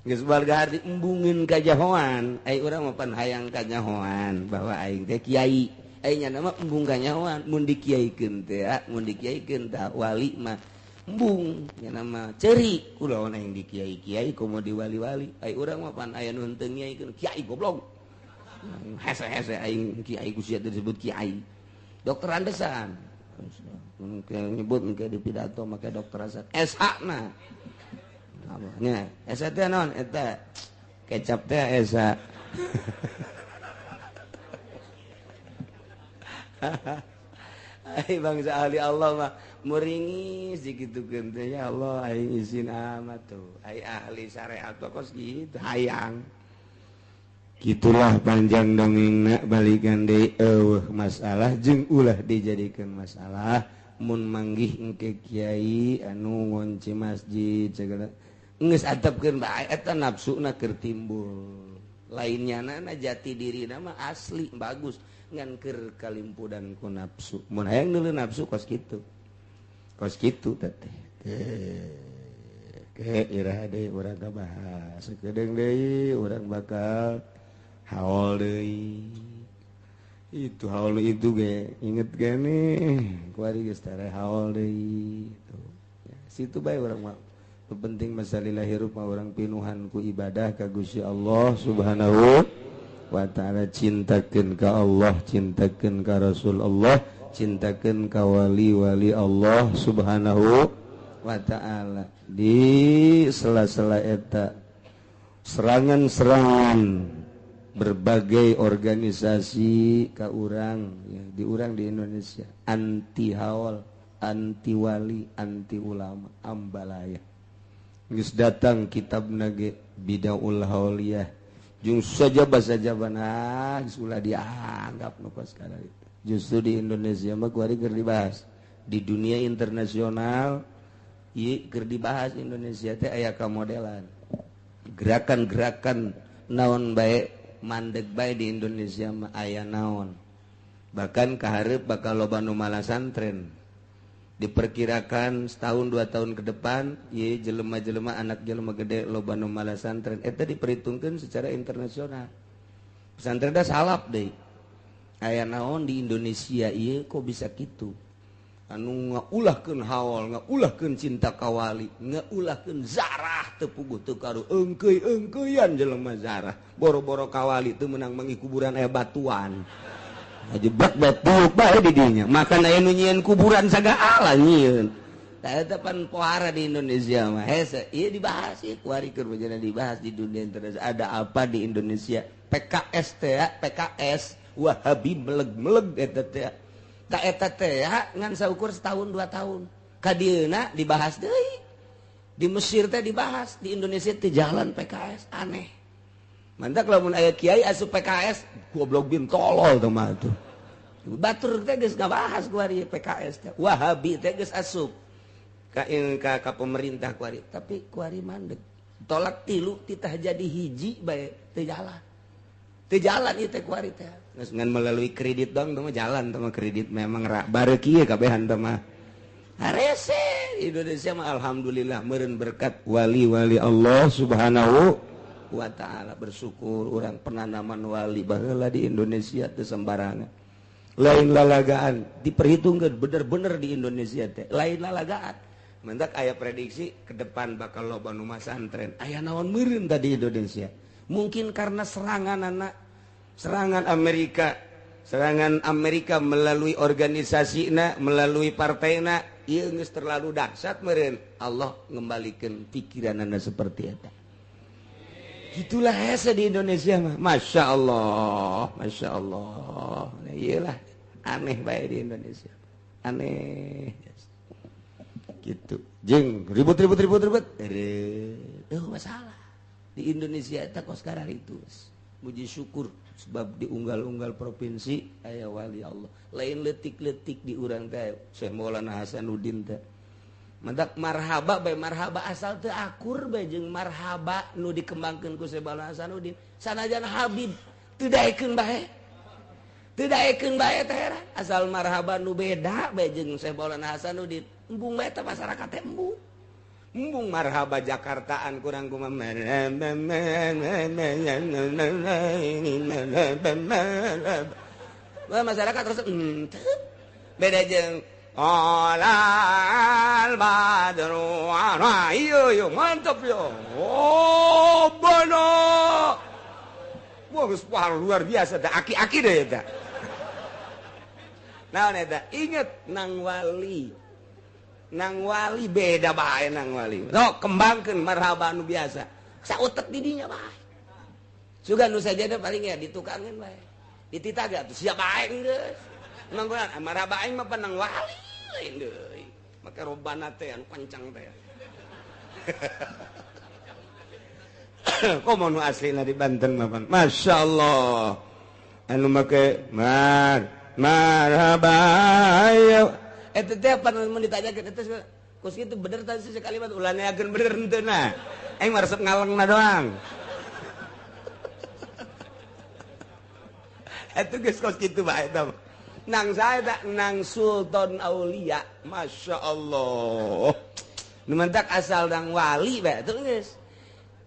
Geus warga arti embungeun kajahoan, ai urang mah pan hayang kanyahoan bahwa aing teh kiai. Ai nya mah embung kanyahoan, mun dikiaikeun teh, mun dikiaikeun tah wali mah embung nya nama ceuri kulawan aing dikiai-kiai komo di wali-wali. Ai urang mah pan aya nu henteu ngiaikeun kiai goblok. Hese-hese aing kiai ku sia disebut kiai. Dokter Andesan mungkin nyebut mungkin di pidato make dokter Hasan SH na nya SH teh naon eta kecap teh SH. Ai bangsa ahli Allah mah meringis dikitukeun teh, ya Allah aing izin amat tuh. Ai ahli syariat kos kitu hayang. Gitulah panjang dongengna balikan deui eueuh masalah jeung ulah dijadikeun masalah mun manggih engke kiai anu ngunci masjid segala geus atepkeun bae eta nafsuna keur timbul. Lainnya nana jati dirina mah asli bagus ngan keur kalimpudan ku nafsu. Mun hayang neuleuh nafsu kos kitu. Kos kitu teh. Ke iraha deui urang kabahas. Sakedeung deui urang bakal haul deui. Itu haul itu ge inget gini kuari geus tare haul deui tuh. Ya, situ bae urang mah. Penting masalah hirup mah urang pinuhan ku ibadah ka Gusti Allah Subhanahu wa ta'ala, cintakeun ka Allah, cintakeun ka Rasul Allah, cintakeun ka wali-wali Allah Subhanahu wa ta'ala. Di sela-sela eta serangan-serangan berbagai organisasi ka urang ya, di urang di Indonesia anti haul, anti wali, anti ulama, ambalaya. Geus datang kitab nage Bidaul Hauliyah jeung sajaba-sajaban ah geus ulah dianggap nu kos kana itu. Justru di Indonesia mah kuari keur dibahas. Di dunia internasional ieu keur dibahas Indonesia teh aya kamodelan. Gerakan-gerakan naon bae mandeg bae di Indonesia mah aya naon. Bahkan kahareup bakal loba nu malasantren. Diperkirakan setahun 2 tahun ke depan ieu jelema-jelema anak jelema gede loba nu malasantren. Eta diperhitungkeun secara internasional. Pesantren da salap deui. Aya naon di Indonesia ieu kok bisa kitu? Anu ngaulahkeun haul, ngaulahkeun cinta kawali, ngaulahkeun zarah teu puguh teu karu eungkeuy-eungkeuyan jelema zarah. Boro-boro kawali teu meunang manggih kuburan aya batuan. Ngajebak batu bae di dinya. Makan aya nu nyieun kuburan sagala nyieun. Tah eta pan pohara di Indonesia mah. Hese ieu dibahas ieu kuari keur bejana dibahas di dunia internasional. Ada apa di Indonesia? PKS teh, PKS Wahabi meleg-meleg eta teh. Tak eta teh ngan saukur setahun 2 tahun. Kadieuna dibahas deui. Di Mesir teh dibahas, di Indonesia teh jalan PKS aneh. Mantak lamun aya kiai asup PKS goblok bin tolol teh mah tuh. Batur teh geus ngabahas kuari PKS teh. Wahabi teh geus asup ka ka pemerintah kuari, tapi kuari mandeg. Tolak tilu titah jadi hiji bae teu jalan. Teu jalan ieu teh kuari teh. Geus ngan melalui kredit dong teh mah jalan teh mah kredit memang ra bareuki ieu kabehan teh mah. Harese Indonesia mah alhamdulillah meureun berkat wali-wali Allah Subhanahu wa ta'ala. Bersyukur orang penanaman wali baheula di Indonesia teu sembarangan. Lain lalagaan diperhitungkeun bener-bener di Indonesia teh. Lain lalagaan. Mendak aya prediksi ke depan bakal loba nu masantren. Aya naon meureun tadi Indonesia. Mungkin karena serangan anak, serangan Amerika, serangan Amerika melalui organisasina, melalui partaina, ieu geus terlalu dahsyat meureun. Allah ngembalikeun pikiranana seperti eta. Gitulah hese di Indonesia mah. Masya Allah, Masya Allah. Nah, iyalah aneh bae di Indonesia. Aneh. Gitu. Jeung ribut-ribut-ribut-ribut. Eueuh masalah. Di Indonesia eta kos kararitu. Muji syukur sebab di unggal-unggal provinsi aya wali Allah. Lain leutik-leutik di urang teh Syekh Maulana Hasanuddin teh. Mantak marhaba bae marhaba asal teu akur bae jeung marhaba nu dikembangkeun ku Syekh Maulana Hasanuddin. Sanajan Habib teu daekeun bae. Teu daekeun bae teh heran. Asal marhaba nu beda bae jeung Syekh Maulana Hasanuddin. Embung bae teh masyarakat teh embung. Embung marhaba Jakartaan kurang kumaha. Masyarakat terus beda jeung olal badru ana iyo yo mantap yo. Oh bono. Wah, luar biasa dah aki-aki deh eta. Naon eta? Inget nang wali. Nang wali beda bae nang wali. Sok kembangkeun marhaba nu biasa. Sautek di dinya bae. Sugan nu sajada paling ya ditukangeun bae. Dititaga tuh siap bae geus. Nang marhaba aing mah nang wali lain deui. Make robana teh anu kencang teh. Komo nu aslina di Banten mah. Masyaallah. Anu make marhaba ya. Eta teh pan mun ditanyakeun eta kos kitu bener tadi sekali mah ulah neakeun bener henteu nah. Aing mah resep ngalengna doang. Eta geus kos kitu bae eta. Nang saya tak nang Sultan Aulia, Masya Allah. Nu mentak asal nang wali bae tuh geus.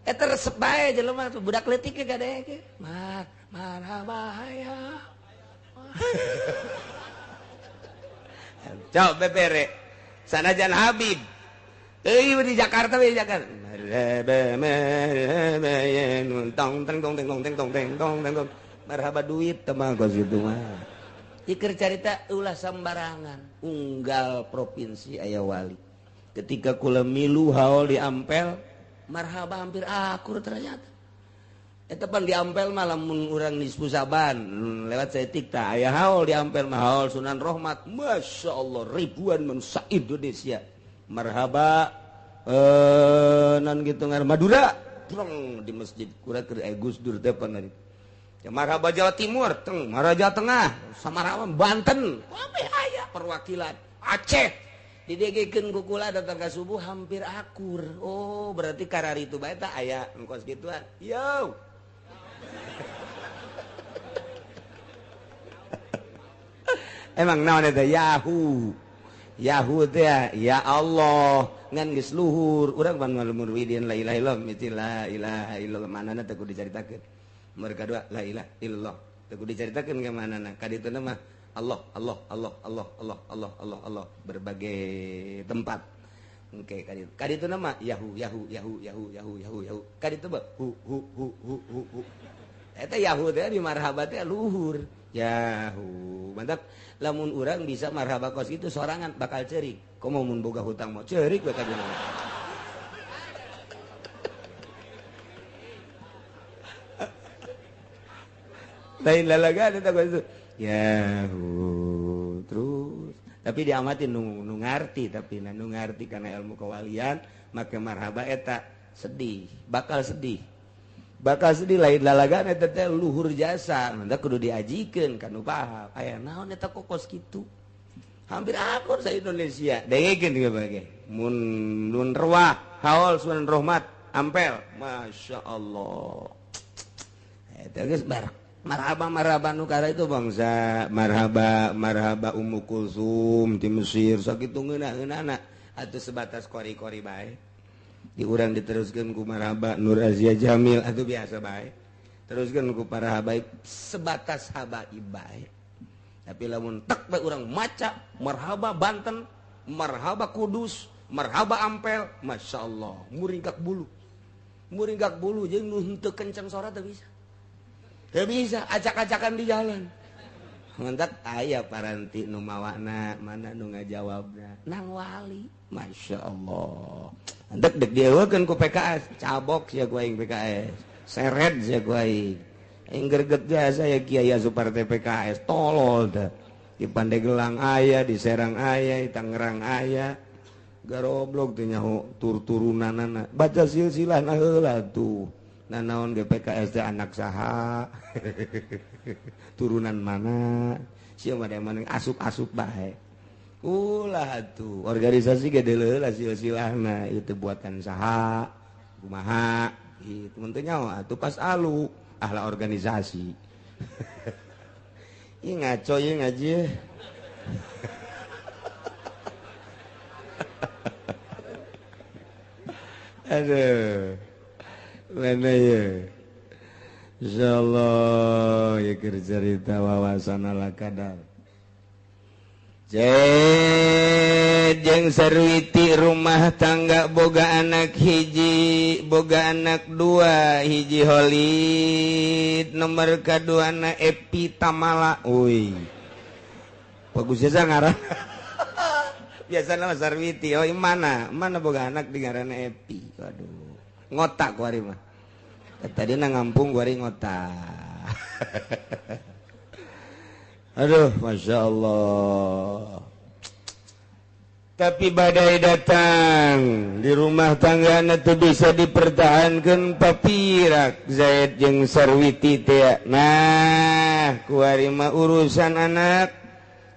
Eta resep bae jelema tuh budak leutik ge kadeke. Marhaba ya. Coba bebere. Sanajan Habib. Euy di Jakarta we Jakarta. Tong tong tong tong tong tong tong. Marhaba duit teh mah kos kitu mah. Iker carita ulah sembarangan. Unggal provinsi aya wali. Ketika kula milu haul di Ampel, marhaba hampir akur ternyata. Eta pan di Ampel mah lamun urang nisfu Saban lewat saeutik tah aya haul di Ampel mah haul Sunan Rohmat. Masya Allah ribuan manusia Indonesia. Marhaba non gitu ngar Madura prong di masjid kura keur Gus Dur teh pan ya, marhaba Jawa Timur, teng, marhaba Jawa Tengah, Samarang, Banten, kabeh aya perwakilan Aceh. Didegekeun ku kula datang ka subuh hampir akur. Oh, berarti kararitu bae tah aya engkos gituan. Yo. Emang naon eta Yahoo. Yahoo teh ya Allah, ngan geus luhur. Urang pan malumur widin la ilaha illallah, miti la ilaha illallah manana teh kudu dicaritakeun. Mereka dua la ilaha illallah teu kudu dicaritakeun ka manana. Ka ditu mah Allah Allah Allah Allah Allah Allah Allah Allah berbagai tempat. Oke, ka ditu. Ka ditu mah Yahoo Yahoo Yahoo Yahoo Yahoo Yahoo Yahoo. Ka ditu mah hu hu hu hu hu hu. Eta Yahoo teh di marhaba teh luhur. Yahoo. Mantap. Lamun urang bisa marhaba kos itu sorangan bakal cerik. Komo mun boga hutang mau cerik bakal dina. Lain lalagan eta kos itu. Yahoo terus. Tapi diamatin nu ngarti tapi nu ngarti karena ilmu kewalian make marhaba eta sedih, bakal sedih. Bakal sedih lain lalagan eta teh luhur jasa, mantap kudu diajikeun ka nu paham. Aya naon eta kokos kitu. Hampir akur sa Indonesia. Dengekeun ieu bage. Mun nun ruah haul Sunan Rohmat Ampel, Masya Allah. Eta geus barang. Marhaba marhaba nu kara itu bangsa marhaba marhaba Ummu Kulsum di Mesir sakitu ngeunah-ngeunahna atuh sebatas kori-kori bae. Di urang diteruskeun ku marhaba Nur Azia Jamil atuh biasa bae. Teruskeun ku para habaib sebatas habaib bae. Tapi lamun tek bae urang maca marhaba Banten, marhaba Kudus, marhaba Ampel, Masya Allah muringkak bulu. Muringkak bulu jeung nu henteu kencang sora teu bisa. Teu bisa acak-acakan di jalan. Mentak aya paranti nu mawana mana nu ngajawabna nang wali. Masya Allah. Entek dek dieuwekeun ku PKS, cabok sia ku aing PKS. Seret sia ku aing. Aing greget jasa ya Kiai asup partai PKS, tolol teh. Di Pandeglang aya, di Serang aya, di Tangerang aya. Garoblok teh nyaho tur-turunanana. Baca silsilahna heula tuh. Nah naon ge PKS teh anak saha? Turunan mana? Sia mah mana asup-asup bae. Ulah tuh organisasi ge deuleu silsilahna ieu teh buatan saha? Kumaha? Itu mun teu nyaho atuh pas alu ahla organisasi. Ih ngaco ieu ngaji. Aduh. Mana ya? Insyaallah ya cerita wawasan ala kadar. Jeung Sarwiti rumah tangga boga anak hiji, boga anak dua, hiji Holid, nomor kaduana Epi Tamala. Uy. Bagus jasa ngaran. Biasana mah Sarwiti, oh mana? Mana boga anak di ngaranna Epi. Waduh. Ngotak kuari mah. Tadi na ngampung kuari ngotak. Aduh, Masya Allah. Tapi badai datang di rumah tangga itu bisa dipertahankan papirak Zaid jeung Sarwiti teh. Nah, kuari mah urusan anak.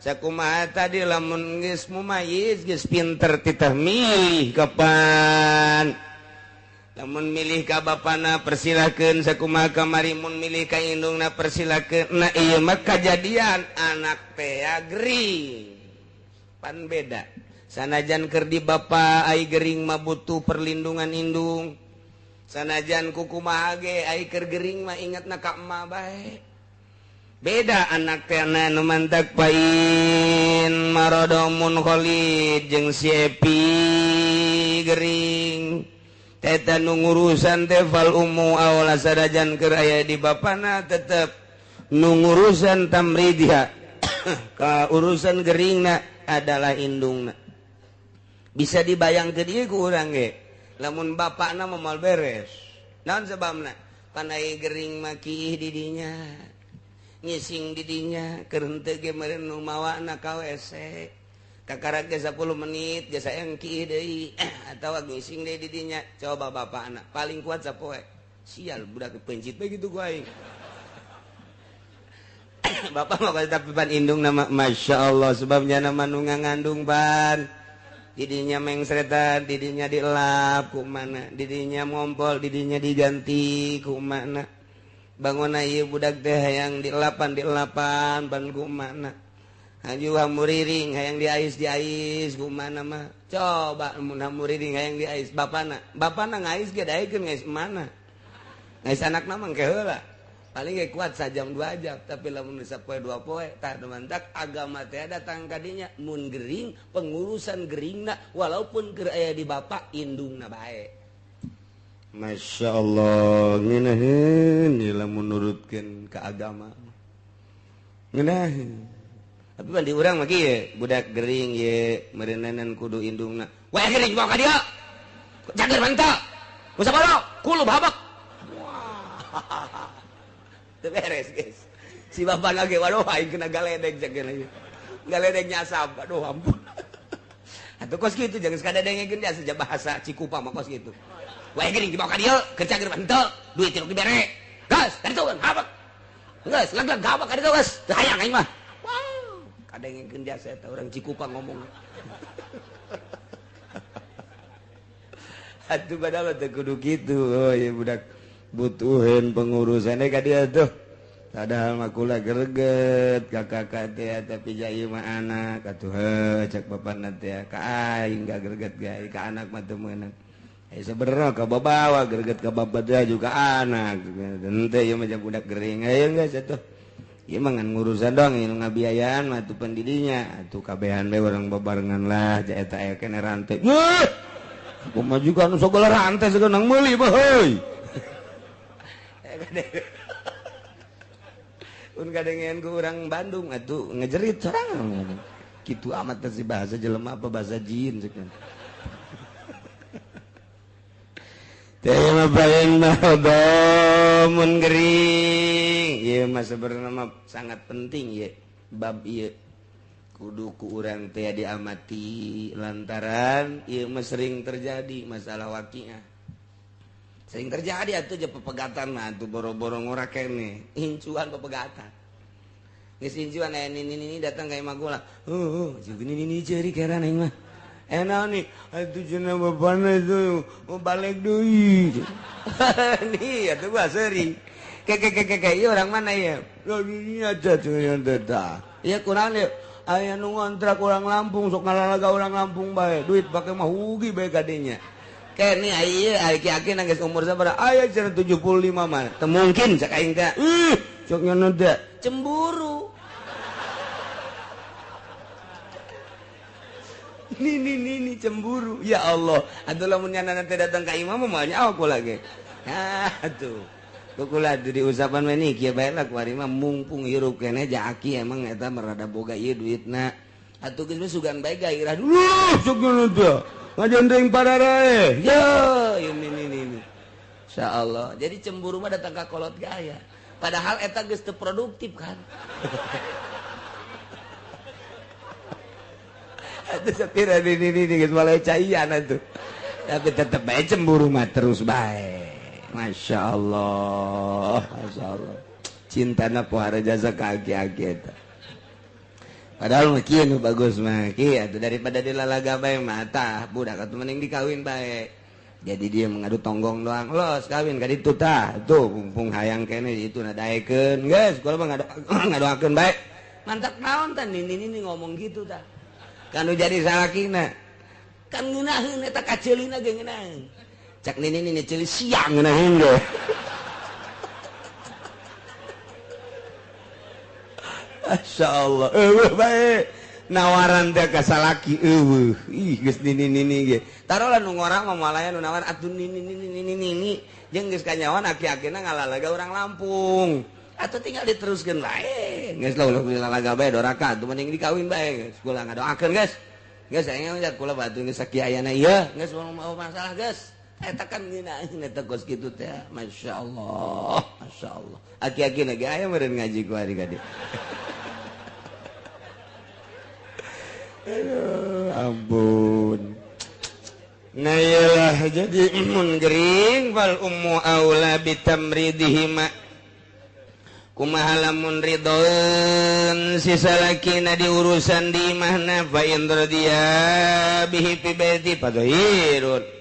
Sakumaha tadi lamun geus mumayyiz geus pinter titah milih kapan. Lamun milih ka bapana persilakeun sakumaha kamari mun milih ka indungna persilakeun. Nah ieu mah kajadian anak teh gering. Pan beda. Sanajan keur di bapa ai gering mah butuh perlindungan indung. Sanajan kukumaha ge ai keur gering mah ingatna ka emak bae. Beda anak teh nu mantak pain marodomun Khalid jeung si Epi gering. Eta nu ngurusan teh fal ummu awla sadajan keur aya di bapana tetep nu ngurusan tamridha ka urusan geringna adalah indungna. Bisa dibayangkeun ieu ku urang ge lamun bapakna mah moal beres. Naon sebabna? Pan aya gering mah kiih di dinya, ngising di dinya, keur henteu ge meureun nu mawana ka WC. Kakara ge 10 menit ge sayang kiih deui atawa ngising deui di dinya. Coba bapakna paling kuat sapoe. Sial budak pencit bae kitu ku aing. Bapak mah tapi pan indung nama Masya Allah sebabnya nama nu ngandung pan. Didinya mengsretan, didinya dielap ku mana, didinya ngompol, didinya diganti ku mana. Bangun ieu budak teh hayang dielapan pan ku mana. Haju hamuriring hayang diais ku mana mah. Coba mun hamuriring hayang diais bapana. Bapana ngais ge daekeun ngais mana. Ngais anakna mah engke heula. Paling ge kuat sajam 2 jam, tapi lamun sapoe 2 poe tah mantak agama teh datang ka dinya mun gering pengurusan geringna walaupun keur aya di bapak indungna bae. Masya Allah ngeunaheun lamun nurutkeun ka agama. Ngeunaheun. Tapi pan di urang mah kieu budak gering ye meureuneunan kudu indungna. Wae gering bawa ka dieu. Jager mantap. Ku sabaro kulub habak. Wah. Beres guys. Si bapak lagi waduh aing kena galedek jaga lagi. Galedek nyasab. Aduh ampun. Atuh kos kitu jangan sekadar dengekeun dia saja bahasa Cikupa mah kos kitu. Wae geuning dibawa ka dieu, kerja keur henteu, duit teu dibere. Gas, tadi tuh habak. Geus, lag-lag habak ka dieu geus. Teu hayang aing mah. Wow, kadengekeun dia eta urang Cikupa ngomong. Atuh padahal teu kudu kitu. Oh ieu budak butuhin pengurusannya ka dia tuh. Padahal mah kula greget ka kakak teh tapi jai mah anak atuh heuh cek bapana teh ka aing ga greget gae ka anak mah teu meunang. Eh sebenarnya ka babawa greget ka bapak teh juga anak. Henteu ieu mah budak gering ayeuna geus atuh. Ieu mah ngan ngurusan doang ieu ngabiayaan mah atuh pendidinya atuh kabehan bae urang babarengan lah ja eta aya kene rantai. Heuh. Kumaha juga anu sagala rantai sagala nang meuli mah heuy. Un kadengean ku urang Bandung atuh ngejerit sorangan. Kitu amat teh si bahasa jelema apa bahasa jin ceuk. Teh mah paling mun gering. Ieu mah sebenarnya mah sangat penting ieu bab ieu. Kudu ku urang teh diamati lantaran ieu mah sering terjadi masalah waqiah. Sering terjadi atuh je pepegatan mah atuh boro-boro ngora keneh, incuan pepegatan. Geus incuan aya nini-nini datang ka imah kula. Heuh, jeung nini-nini ceuri keran aing mah. Enak nih, atuh cenah bapana itu mau balik deui. Nih atuh gua sering. Keke ieu orang mana ya? Ini aja cenah teh tah. Ieu kurang ieu. Aya nu ngontrak orang Lampung sok ngalalaga orang Lampung bae, duit pake mah hugi bae kadenya. Kene ieu aki-aki geus umur sabaraha? Aya cenah 75 mah. Teu mungkin cak aing teh. Ih, sok nyono teh cemburu. Nini cemburu. Ya Allah, atuh lamun nyana teh datang ka imam mah moal aku lagi. Nah, atuh. Kukula di usapan mah nih kieu bae lah kuari mah mumpung hirup keneh ja aki emang eta merada boga ieu duitna. Atuh geus mah sugan bae gairah dulu sok nyono teh. Ngajendeng pararae. Yo, ini ini. Insyaallah. Jadi cemburu mah datang ka kolot gaya. Padahal eta geus teu produktif kan. Atuh sapira ini geus mulai caian atuh. Tapi tetep bae cemburu mah terus bae. Masya Allah, Masya Allah. Cintana pohara jasa kaki-aki eta. Padahal mah kieu nu bagus mah kieu atuh daripada dilalaga bae mah tah budak atuh mending dikawin bae. Jadi dia mengadu tonggong doang, los kawin ka ditu tah. Tuh mumpung hayang keneh itu na daekeun. Geus kula mah ngadoakeun bae. Mantap naon tah nini-nini ngomong gitu tah. Kan nu jadi salakina. Kan ngeunaheun eta kaceulina ge ngeunaheun. Cak nini nini ceuli siang ngeunaheun ge. Masya Allah, eueuh bae nawaran teh ka salaki eueuh. Ih geus nini nini ge. Tarolah nu ngorang mah moal aya nu nawar atuh nini nini nini nini jeung geus kanyawan aki-akina ngalalaga urang Lampung. Atuh tinggal diteruskeun bae. Geus lah ulah dilalaga bae doraka atuh mending dikawin bae geus. Kula ngadoakeun geus. Geus aing mah kula batu geus sakieu ayana ieu geus mau masalah geus. Eta kan ngeunaheun eta kos kitu teh. Masya Allah, Masya Allah. Aki-aki ge aya meureun ngaji ku ari ka dieu. Aduh, ampun. Nah iyalah jadi mun gering fal ummu aula bitamridihima. Kumaha lamun ridhoeun si salakina di urusan di imahna fa in radiya bihi fi baiti fadhirun.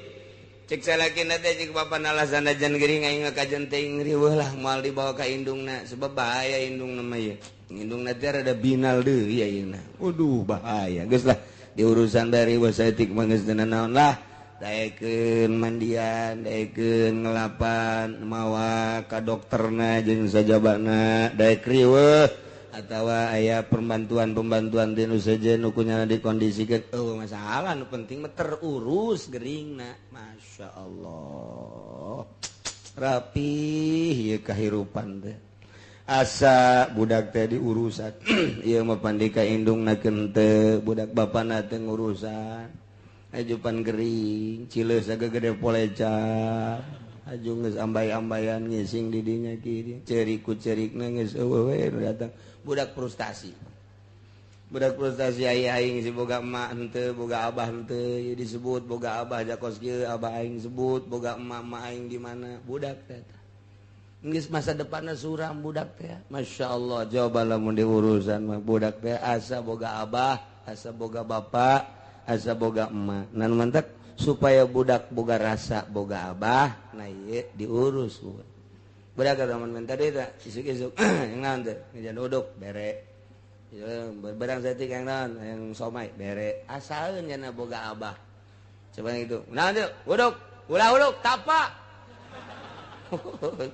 Cek salakina teh cek bapana alasan ajan gering aing kajen teuing riweuh lah moal dibawa ka indungna sebab bahaya indungna mah ieu. Indungna teh rada binal deui ayeuna. Waduh bahaya geus lah di urusan dari riweuh saeutik mah geus teu naon lah. Daekeun mandian, daekeun ngelapan, mawa ka dokterna jeung sajabana, daek riweuh atawa aya pembantuan-pembantuan ti nu sejen nu kunyana dikondisikeun. Eueuh masalah nu penting mah terurus geringna. Masya Allah. Rapih ieu kahirupan teh. Asa budak teh diurusan. Ieu mah pandika indungna teu, budak bapana teu ngurusan. Ajupan gering, cileus gede poleca. Aju geus ambay-ambayan ngising di dinya kieu. Ceurik ku ceurikna geus eueuh we datang. Budak frustasi. Budak frustasi aya aing si boga emak henteu, boga abah henteu, ieu disebut boga abah jakos kieu, abah aing sebut boga emak emak aing di mana. Budak teh. Geus masa depanna suram budak teh. Masya Allah, coba lamun diurusan mah budak teh asa boga abah, asa boga bapak, asa boga emak. Nah mantak supaya budak boga rasa boga abah, nah ieu diurus budak. Budak lamun minta deui teh isuk-isuk yang naon teh ngejan uduk bere. Barang saeutik yang naon yang somai bere. Asaeun nya boga abah. Coba gitu. Naon teh uduk, ulah uduk tapa.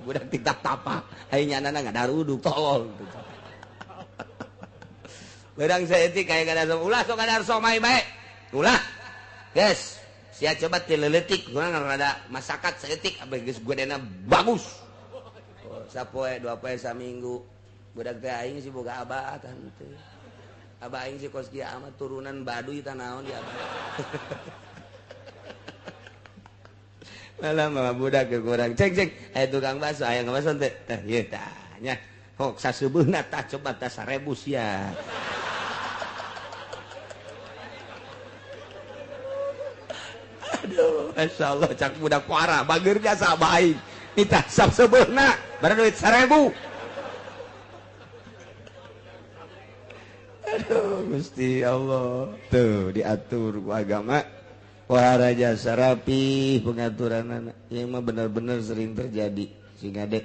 Budak tiktak tapa. Ai nyanana ngadar uduk tolol. Barang saeutik aya kada ulah sok kadar somai bae. Ulah. Guys, sia coba ti leutik kurang rada masakat saeutik abeh geus godena bagus. Oh, sapoe dua poe saminggu. Budak teh aing si boga abah tah henteu. Abah aing si kos kieu amat turunan baduy tah naon di abah. Malah mah budak ke kurang cek cek aya tukang bakso aya ngabaso teh. Tah ieu tah nya. Hok saseubeuna tah coba tah 1000 sia. Masyaallah cak budak parah bager jasa baik nitah sap sebeuna bara duit 1000. Aduh Gusti Allah tuh diatur ku agama wahara jasa rapi pengaturan anak yang mah benar-benar sering terjadi sehingga dek.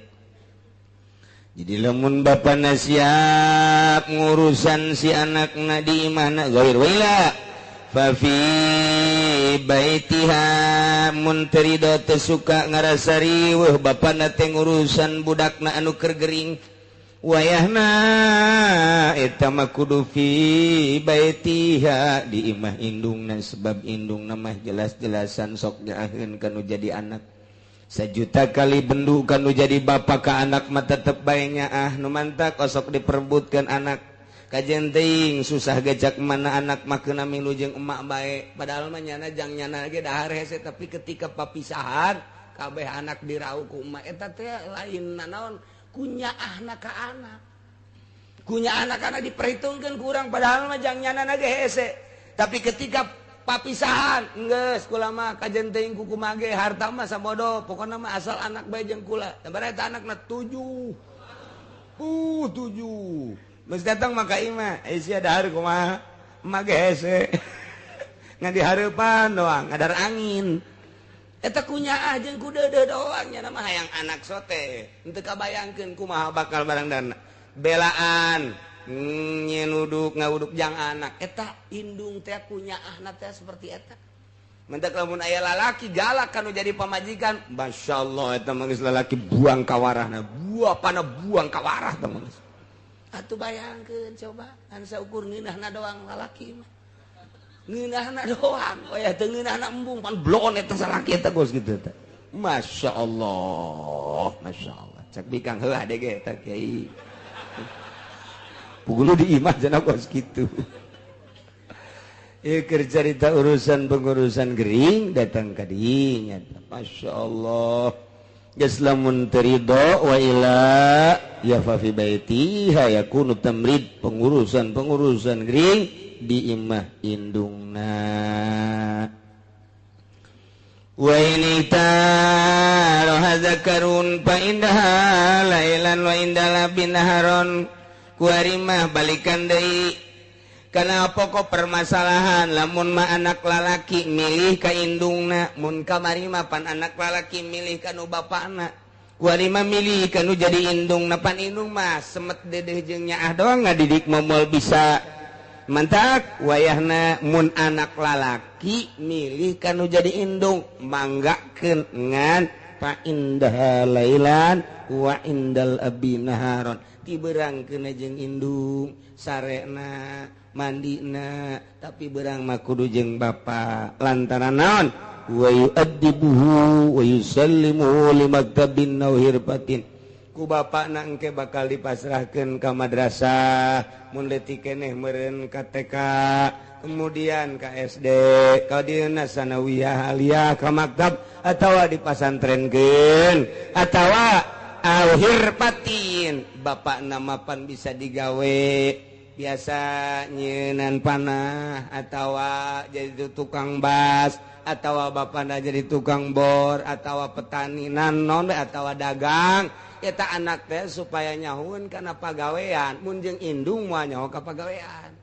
Jadi lamun bapana siap ngurusan si anakna di imahna ghair wila fa fi baitiha mun teu rido teu suka ngarasa riweuh bapana teh ngurusan budakna anu keur gering wayahna eta mah kudu fi baitiha di imah indungna sebab indungna mah jelas-jelasan sok nyaaheun kanu jadi anak. Sejuta kali bendu kanu jadi bapak ka anak mah tetep bae nyaah nu mantak osok diperebutkeun anak. Kajen teuing susah gejak mana anak mah keuna milu jeung emak bae padahal mah nyana jang nyana ge dahar hese tapi ketika papisahan kabeh anak dirauh ku emak eta teh lain nanaon kunyaahna ka anak. Kunyaahna kana diperhitungkeun ku urang padahal mah jang nyana ge hese tapi ketika papisahan geus kula mah kajen teuing ku kumaha ge harta mah sabodo pokona mah asal anak bae jeung kula sabaraha eta anakna 7 7 geus datang mah ka imah sia dahar kumaha emak ge hese ngan dihareupan doang ngadar angin eta kunyaah jeung ku deudeuh doang nya mah hayang anak sote henteu kabayangkeun kumaha bakal barang dana belaan nyenuduk ngawuduk jang anak eta indung teh kunyaahna teh seperti eta mentak lamun aya lalaki galak kanu jadi pamajikan masyaallah eta mah geus lalaki buang kawarahna buah pana buang kawarah teh mah atuh bayangkeun coba ngan saukur ngeunahna doang lalaki mah ngeunahna doang wayah teu ngeunahna embung pan blon eta salaki eta geus kitu teh masyaallah masyaallah cek bikang heuh ade ge eta kiai pugulu di imah jana kos gitu. Ieu keur carita urusan pengurusan gering datang ka dinya. Masya Allah. Geus lamun teu ridho wa ila ya fa fi baitiha yakunu tamrid pengurusan-pengurusan gering di imah indungna. Wa in taraha zakarun fa indaha lailan wa indala binaharon kuarimah balikan deui kana pokok permasalahan lamun mah anak lalaki milih ka indungna mun kamari mah pan anak lalaki milih ka nu bapakna kuarimah milih ka nu jadi indungna pan indung mah semet dedeh jeung nyaah doang ngadidik moal bisa mantak wayahna mun anak lalaki milih ka nu jadi indung manggakeun ngan fa indah lailan wa indal abi naharon ti berang kena jeung indung sarena mandina tapi berang mah kudu jeung bapa lantaran naon wa yu'addibuhu wa yusallimuhu limaktabin aw hirfatin ku bapakna engke bakal dipasrahkeun ka madrasah mun leutik keneh meureun ka TK kemudian ka SD ka dieuna sanawiyah aliyah ka maktab atawa dipasantrenkeun atawa auhirpatin bapak namapan bisa digawe biasa nyenan panah atawa jadi tukang bas atawa bapakna jadi tukang bor atawa petani nanon atawa dagang eta anak teh supaya nyahueun kana pagawean mun jeung indung moal nyaho ka pagawean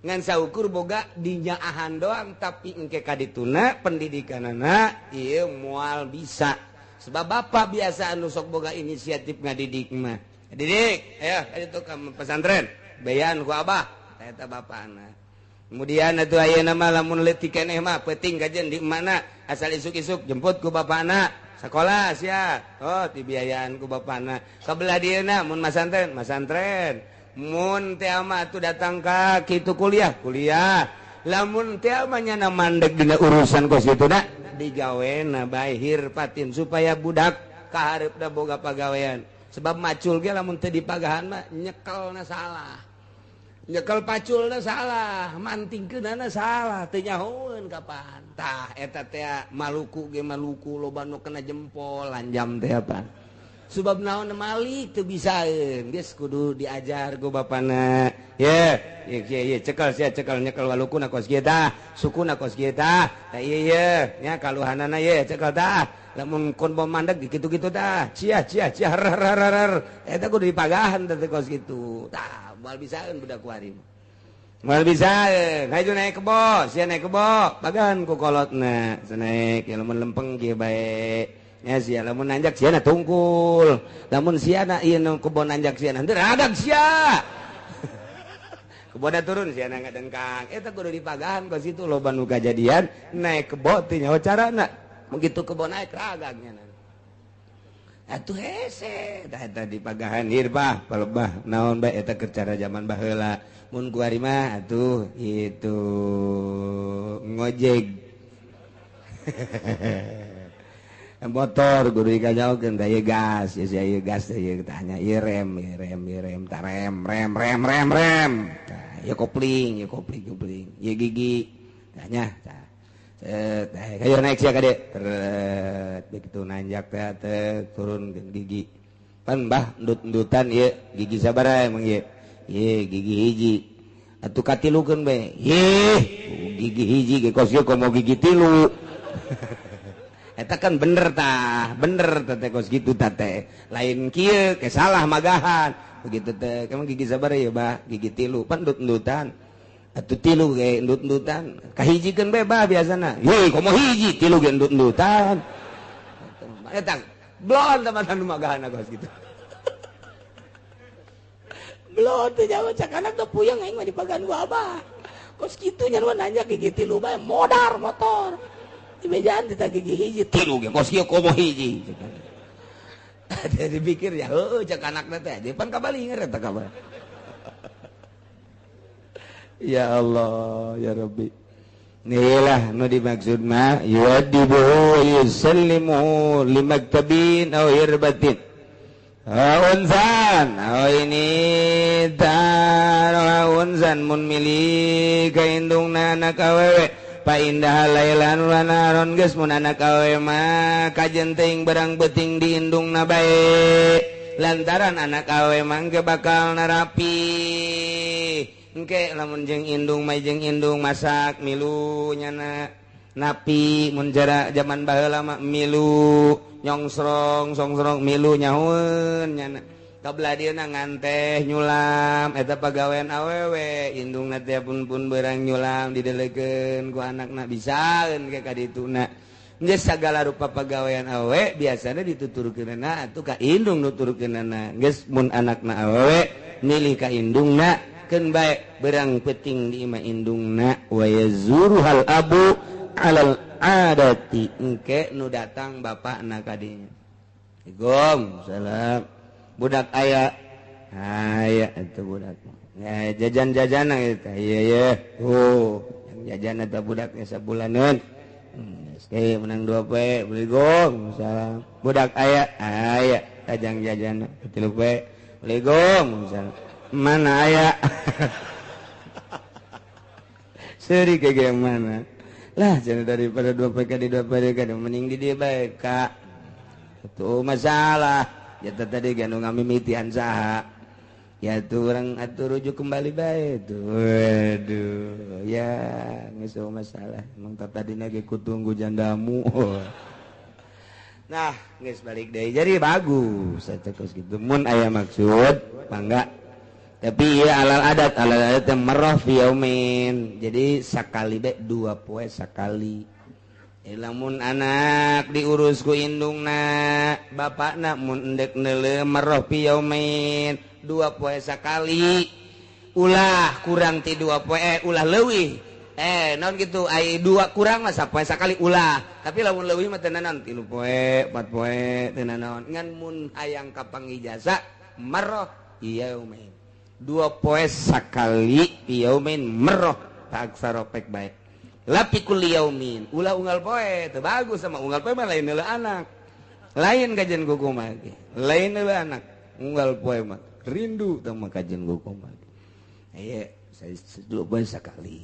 ngan saukur boga dinyaahan doang tapi engke ka dituna pendidikanana ieu moal bisa sebab bapak biasa anu sok boga inisiatif ngadidik mah didik ayo itu ke pesantren bayan ku abah eta bapana kemudian atuh ayeuna mah lamun leutik keneh mah peuting kajen di mana asal isuk-isuk jemput ku bapana sekolah sia oh dibiayaan ku bapana kabelah dieuna mun masantren masantren mun teh mah atuh datang ka kitu kuliah kuliah lamun teh mah nyana mandeg dina urusan kos kitu da digawena bae hirpatin supaya budak kahareupna boga pagawean sebab macul ge lamun teu dipagahan mah nyekelna salah nyekel paculna salah mantingkeunana salah teu nyahoeun kapan tah eta teh Maluku ge Maluku loba nu kena jempol lanjam teh pan Sebab naon malik teu bisaeun geus kudu diajar ku bapana. Ye, ye ye cekel sia cekel nyekel walukuna kos kieu tah, sukuna kos kieu tah. Tah ieu ye nya kaluhanana ye cekel tah. Lamun kon bom mandeg kitu-kitu tah. Cia cia cia rar rar rar. Eta kudu dipagahan teh kos kitu. Tah, moal bisaeun budak kuari. Moal bisaeun, hayu naik kebo, sia naik kebo, bagan ku kolotna, naik ya lamun lempeng kieu bae. Nya sia lamun nanjak sia na tungkul. Lamun sia na ieu nu kebo nanjak sia na henteu radag sia. Kebona turun sia na ngadengkang. Eta kudu dipagahan ka situ loba nu kajadian naik kebo teh nyaho carana. Begitu kebo naik ragagnya na. Atuh hese tah eta dipagahan ieu bah palebah naon bae eta keur cara zaman baheula. Mun kuari mah atuh itu ngojek motor guru dikajaokeun tah ieu gas ieu sia ieu gas teh ieu tah nya ieu rem ieu rem ieu rem tah rem rem rem rem rem tah ieu kopling ieu kopling kopling ieu gigi tah nya tah set tah hayu naik sia ka dieu tret begitu nanjak teh teh turun gigi pan bah endut-endutan ieu gigi sabaraha emang ieu. Ye gigi hiji atuh katilukeun bae. Ye gigi hiji ge kos ieu komo gigi tilu. Eta kan bener tah, bener teh kos kitu tah teh. Lain kieu ke salah magahan. Begitu teh, emang gigi sabaraha ya bah, gigi tilu pan endut-endutan. Atuh tilu ge endut-endutan. Kahijikeun bae bah biasana. Ye komo hiji tilu ge endut-endutan. Eta blon teman-teman magahan kos kitu. Belum teh jawab cak anak teh puyeng aing mah dipagan ku abah. Kos kitu nya nu nanya gigi tilu bae modar motor. Di bejaan teh gigi hiji tilu ge kos kieu komo hiji. Jadi pikir ya heueuh cak anakna teh depan kabalinger eta kabar. Ya Allah ya Rabbi. Inilah nu dimaksud mah yuadibu yusallimu limaktabin aw hirbatin. Unzan, oh ini taruh unzan mun milih kaindungna anak awewe pa indah lailan wa naron geus mun anak awewe mah kajen teuing berang beuting di indungna bae lantaran anak awewe mah engke bakal narapi engke lamun jeung indung mah jeung indung masak milu nyana napi mun jara zaman baheula mah milu nyongsrong songsrong milu nyahueun nyana kabelah dieuna nganteh nyulam eta pagawean awewe indungna teh pun beurang nyulam didelekeun ku anakna bisaeun ke ka dituna geus sagala rupa pagawean awewe biasana dituturkeunana atuh ka indung nuturkeunana geus mun anakna awewe milih ka indungna keun bae beurang peuting di imah indungna wa yazuruhal abu alal adati engke nu datang bapakna ka dinya. Assalamualaikum salam budak aya aya eta budak ya jajan-jajan eta ieu ye oh yang jajan eta budaknya sabulaneun geus menang 2 poe Assalamualaikum salam budak aya aya tajang jajan 3 poe Assalamualaikum salam mana aya seuri ke mana lah jangan daripada 2 PK di 2 PK mending di dia baik kak itu masalah ya tadi ganu ngamimitian saha ya tuh orang atuh rujuk kembali baik tuh waduh ya geus masalah emang tadi lagi ku tunggu jandamu. Nah geus balik deui jadi bagus eta kos kitu mun aya maksud mangga. Tapi ya alal adat yang marrah fi yaumin. Jadi sakali be 2 poe sakali. Lamun anak diurus ku indungna, bapakna mun endek neuleuh marrah fi yaumin 2 poe sakali. Ulah kurang ti 2 poe, ulah leuwih. Naon kitu ai 2 kurang mah sapoe sakali ulah. Tapi lamun leuwih mah teu nanaon 3 poe, 4 poe teu nanaon. Ngan mun hayang kapangijasa marrah yaumin. 2 poe sakali yaumin merroh taksaro pek bae lapi kulli yaumin ulah unggal poe teu bagus sama unggal poe mah lain heula anak lain kajian kuku mah lain heula anak unggal poe mah rindu tah mah kajian kuku mah ieu saya 2 poe sakali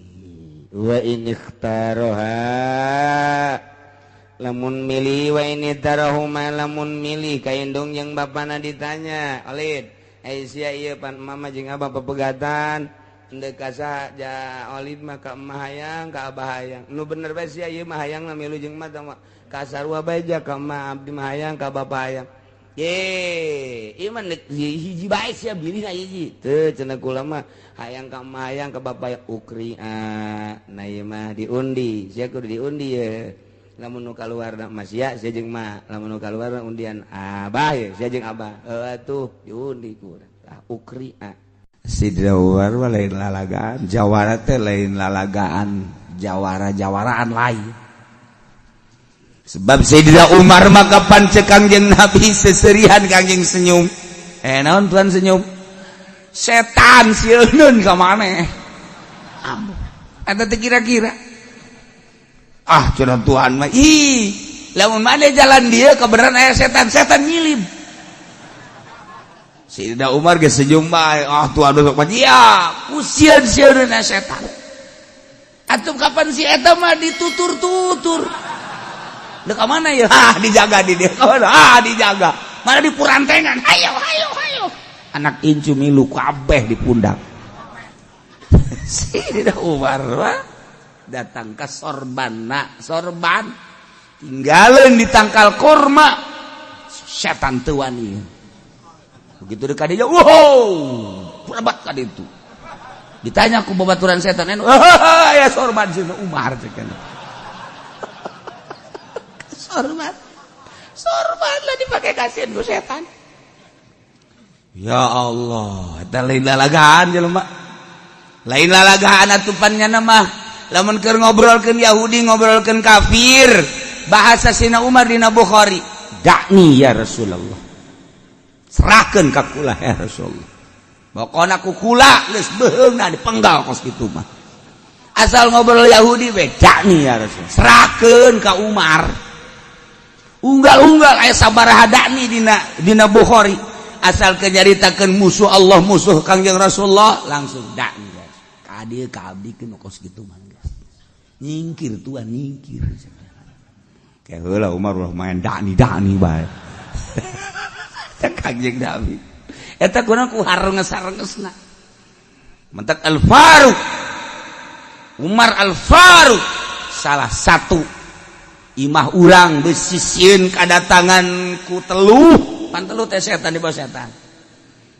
wa in ikhtaroha Lamun milih wa ini tarahuma, lamun milih ka indung jeung bapana ditanya, "Olid, eh sia ieu pan mama jeung abah pepegatan, endek ka saha?" Ja Olid mah ka emak hayang, ka abah hayang. Nu bener bae sia ieu mah hayang milu jeung emak mah ka sarua bae, ja ka emak abdi mah hayang, ka bapa hayang. Ye, ieu mah hiji bae sia bilihna hiji. Teu, cenah kula mah hayang ka emak, hayang ka bapa. Ukria. Nah, ieu mah diundi, sia kudu diundi ye. Lamun nu kaluar mah sia, sia jeung emak. Lamun nu kaluar undian abah ye, sia jeung abah. Heuh atuh diundi ku urang. Tah, ukria. Sidina Umar mah lain lalagaan, jawara teh lain lalagaan, jawara-jawaraan lain. Sebab Sayyidina Umar mah kapan cek Kangjeng Nabi seserian, Kangjeng senyum. Eh, naon Tuhan senyum? Setan sieun ka maneh. Ambuh. Eta teh kira-kira. Ah, cenah Tuhan mah, ih, lamun maneh jalan dia kebenaran aya setan, setan nyilib. Sayyidina Umar geus senyum bae. Ah, Tuhan besok mah iya, ku sieun-sieun setan. Atuh kapan si eta mah ditutur-tutur. Dek mana ya? Ah, dijaga di dia. Ah, dijaga. Mana di purantengan. Hayo, hayo, hayo. Anak incu milu kabeh di pundak. Sayyidina Umar wah, datang ke sorban, sorban tinggalin di tangkal korma, setan teu wani. Begitu dekat dia, wow, berebat ka itu. Ditanya ku babaturan setan, "Wah, ya sorban Sayyidina Umar," cek. Sorban, sorban lah dipakai kasihan ku setan. Ya Allah, eta lain lalagaan jelema, lain lalagaan atupannya nama. Lamun keur ngobrolkeun Yahudi, ngobrolkeun kafir, bahasa Sina Umar dina Bukhari, "Dakni ya Rasulullah, serahkeun ka kula ya Rasulullah." Pokona ku kula geus beuheungna dipenggal kos kitu mah. Asal ngobrol Yahudi we, "Dakni ya Rasul," serahkeun ka Umar. Unggal-unggal aya sabaraha dakni dina dina Bukhari. Asal kenyaritakeun musuh Allah, musuh Kangjeng Rasulullah, langsung dakni ka dieu, ka abdi kos kitu mah. Nyingkir tuan, nyingkir. Kayak heula Umar ulah main dakni dakni bae. Cek Kangjeng Nabi eta kuna ku harenges-harengesna. Mentak Al Faruq, Umar Al Faruq, salah satu imah urang bisi sieun kadatangan ku teluh, pan teluh teh setan di bawah setan,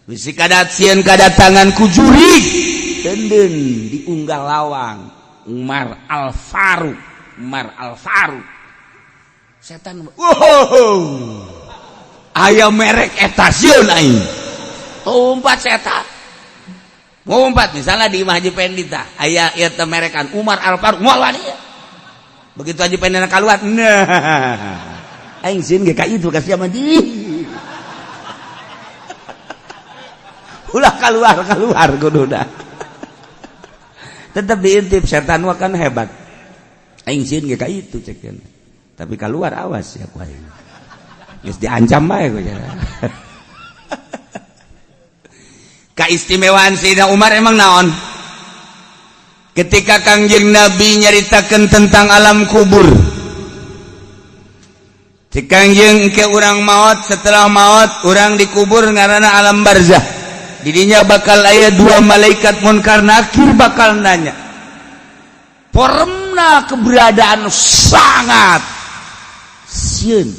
bisi kadat sieun kadatangan ku jurig, denden diunggal lawang Umar Al Faruq, Umar Al Faruq. Setan, wow, aya merek eta sieun aing, tumpat setan ngumpat. Misalnya di Imah Haji Pendi tah aya ieu teh merekan Umar Al Faruq, moal wani. Begitu Haji Pendi keluar, nah, aing sieun ge ka itu ka sia mah di ulah keluar keluar kudu dah. Tetap diintip setan mah kan hebat. Aing sieun ge ka itu cek, tapi keluar awas ya ku aing. Geus diancam bae ku. Keistimewaan Sayyidina Umar emang naon? Ketika Kangjeng Nabi nyaritakan tentang alam kubur, Kangjeng ke urang maut, setelah maut urang dikubur, ngaranna alam barzah. Didinya bakal aya dua malaikat munkar nakir bakal nanya. Formna keberadaan sangat sieun,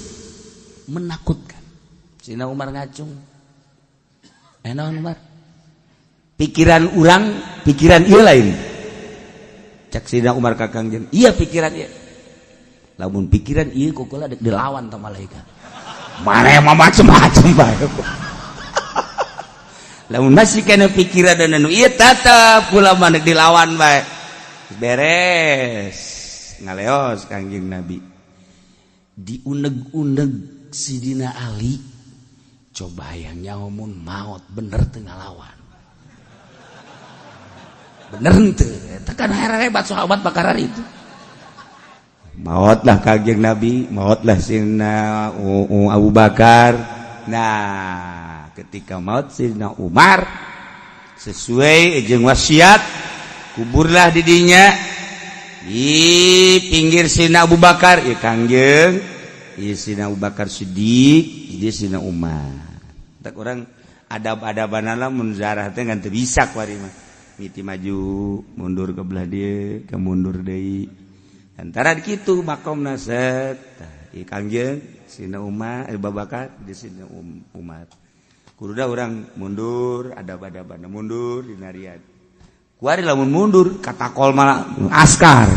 menakutkan. Sayyidina Umar ngacung. Eh, naon Umar? Pikiran urang, pikiran ieu lain. Cek Sayyidina Umar ka Kangjeng, iya pikiran ieu. Lamun pikiran ieu ku kula dek dilawan ta malaikat. Mana mah macem-macem bae. Lamun masih kena pikiran dan anu ieu tetep kula mah dek dilawan bae. Beres. Ngaleos Kangjeng Nabi. Diuneg-uneg Sidina Ali, coba yang nyamun maut bener teu ngalawan, bener henteu? Tekan hebat sahabat bakaran itu. Mautlah Kangjeng Nabi, mautlah Sidina Abu Bakar. Nah, ketika maut Sidina Umar, sesuai jeung wasiat, kuburlah didinya. Di pinggir Sina Abu Bakar ya Kangjeng, ieu Sina Abu Bakar Siddiq, ieu Sina Umar. Tak urang adab-adabanana mun zarah teh ngan teu bisa kuari mah. Miti maju, mundur ke belah dieu, ke mundur deui. Antara kitu makomna set. Tah, ieu Kangjeng, Sina Umar, Abu Bakar, di Sina Umar. Kududa urang mundur, adab-adabana mundur dina riad. Kuari lamun mundur katakol malah askar.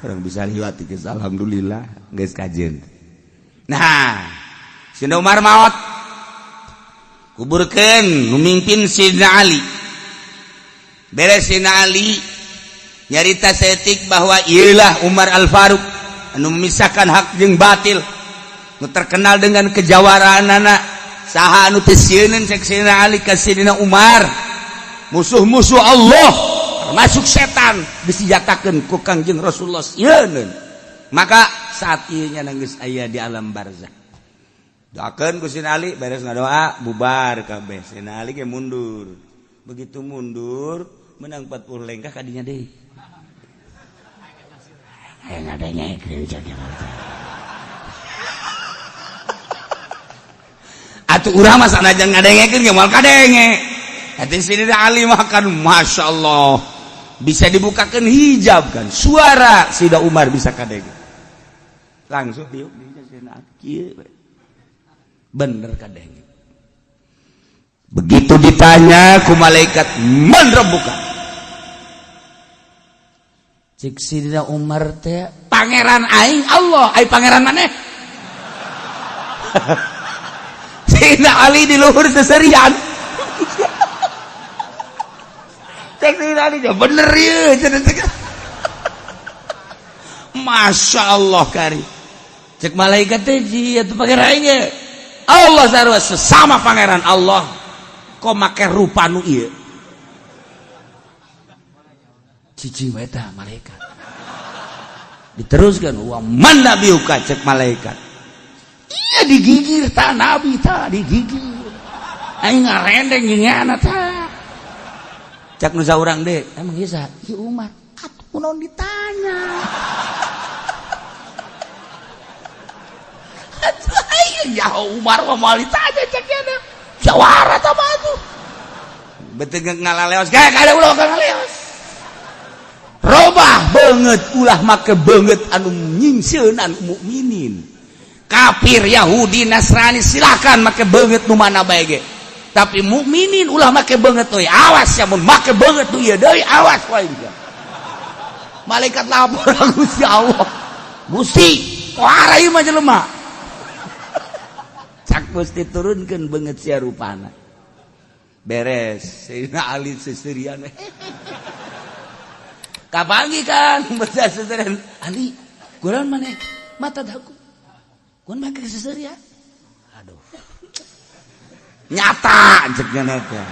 Urang bisa liwat geus, alhamdulillah geus kajen. Nah, Sina Umar maot. Kuburkeun nu mimpin Sidna Ali. Beres Sidna Ali nyarita setik bahwa iyalah Umar Al-Faruq anu memisahkan hak jeung batil. Nu terkenal dengan kejawaraanana. Saha anu teu sieun, cek Sidna Ali ka Sidna Umar? Musuh-musuh Allah termasuk setan disenjatakeun ku Kangjeng Rasulullah sieun. Maka saat ieu nya geus aya di alam barzah. Doakeun ku Sidna Ali, beres ngadoa bubar kabeh. Sidna Ali ge mundur. Begitu mundur menang 40 lengkah kadinya deui. Aya ngadengekeun cek. Atuh urang mah sanajan ngadengekeun ge moal kadenge. Hati Sidina Ali makan, Masya Allah, bisa dibukakan hijab kan, suara Sida Umar bisa kadenge langsung diuk bener kadenge. Begitu ditanya ku malaikat, man rabbuka, cik Sidina Umar teh, pangeran aing Allah, ai pangeran maneh? Sidina Ali di luhur seserian. Cek Sidina Ali bener ya. Masya Allah kari. Cek malaikat teh itu pangeran aing Allah, sarua sesama pangeran Allah kok make rupa nu ieu. Cicing wae tah malaikat. Diteruskan wa man nabiyuka, cek malaikat. Iya digigir ta nabi, ta digigir. Aing ngarendeng giniana ta. Cak nu saurang deh, emang ieu saha? Ieu Umar. Atuh kunaon ditanya? Atuh aing ya Umar mah moal ditanya cek nya. Jawara ta mah atuh. Betul ngalaleos, kayak kada ulah ngalaleos. Robah banget ulah make banget anu nyingseun mukminin. Kafir Yahudi Nasrani silakan make banget nu mana bae ge. Tapi mukminin ulah make banget euy, awas ya mun make banget nu ieu deui, awas wae. Malaikat lapor Gusti Allah. Gusti, kuara ieu mah jelema. Cak Gusti turunkeun beungeut sia rupana. Beres, Sayyidina Ali seserian. Kapangi kan benda seserian Ali, kurang mana mata daku. Kun make seserian. Aduh. Nyata ceknya teh.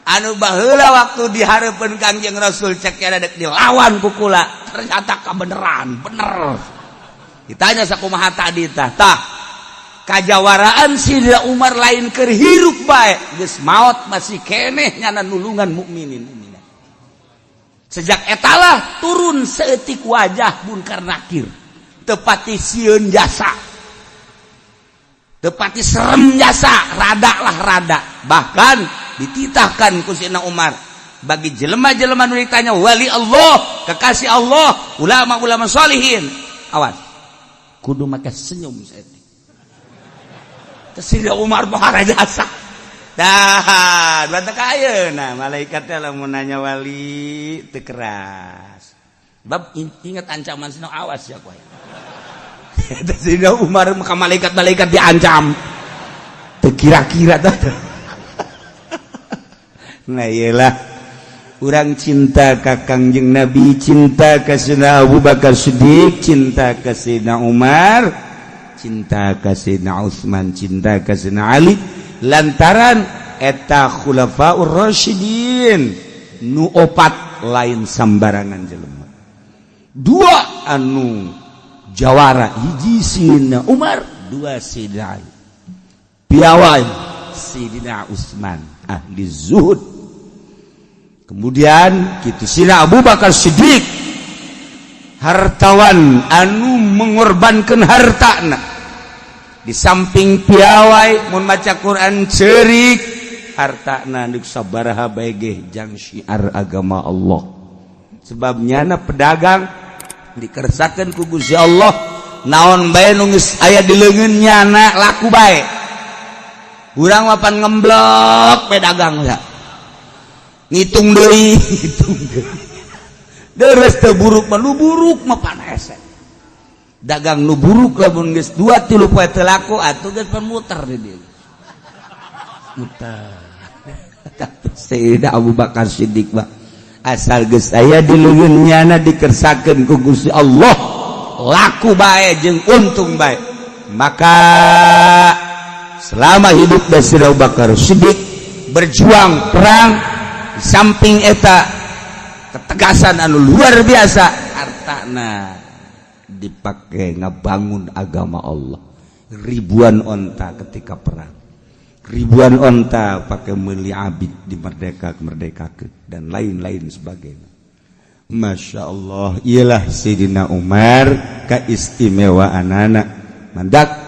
Anu baheula waktu dihareupeun Kangjeng Rasul cek dek dilawan ku kula, ternyata kebenaran, bener. Ditanya sakumaha tadi tah? Tah. Kajawaraan Sidina Umar lain keur hirup bae, geus maot masih keneh nyana nulungan mukminin. Sejak etalah turun seetik wajah Munkar Nakir, tepati sieun jasa, tepati serem jasa, rada lah rada. Bahkan dititahkan ku Sidina Umar bagi jelema-jelema nu ditanya wali Allah, kekasih Allah, ulama-ulama solihin, awas kudu make senyum seetik. Sidina Umar bahara jasa. Dah, batak ayeuna malaikat teh lamun nanya wali teu keras. Bab ingat ancaman sino, awas ya kowe. Sidina Umar maka malaikat-malaikat diancam. Teu kira-kira tah. Nah iyalah urang cinta ka Kangjeng Nabi, cinta ka Sayyidina Abu Bakar Siddiq, cinta ka Sayyidina Umar, cinta ka Sayyidina Utsman, cinta ka Sayyidina Ali, lantaran eta khulafaur rasyidin nu opat lain sambarangan jelema. Dua anu jawara, hiji Sayyidina Umar, dua Sayyidina Ali. Piawai Sayyidina Utsman ahli zuhud. Kemudian kitu Sayyidina Abu Bakar Siddiq Hartawan anu mengorbankan hartana di samping piawai mun maca Quran cerik, hartana deuk sabaraha bae ge jang syiar agama Allah. Sebab nyana pedagang dikersakeun ku Gusti Allah, naon bae nu geus aya di leungeun nyana laku bae. Urang mapan ngemblok pedagang ya. Ngitung deui, ngitung deui. Deres teu buruk mah, nu buruk mah pan hese. Dagang nu buruk lamun geus 2-3 poe teu laku atuh geus pan muter di dieu. Muter. Tapi Sayyidina Abu Bakar Siddiq mah asal geus aya di leungeun nyana dikersakeun ku Gusti Allah laku bae jeung untung bae. Maka selama hidup Sayyidina Abu Bakar Siddiq berjuang perang, di samping eta ketegasan anu luar biasa, hartana dipakai ngebangun agama Allah. Ribuan onta ketika perang, ribuan onta pakai meli abid di merdeka merdeka dan lain-lain sebagainya. Masya Allah, ialah Sayyidina Umar keistimewaan anak mandak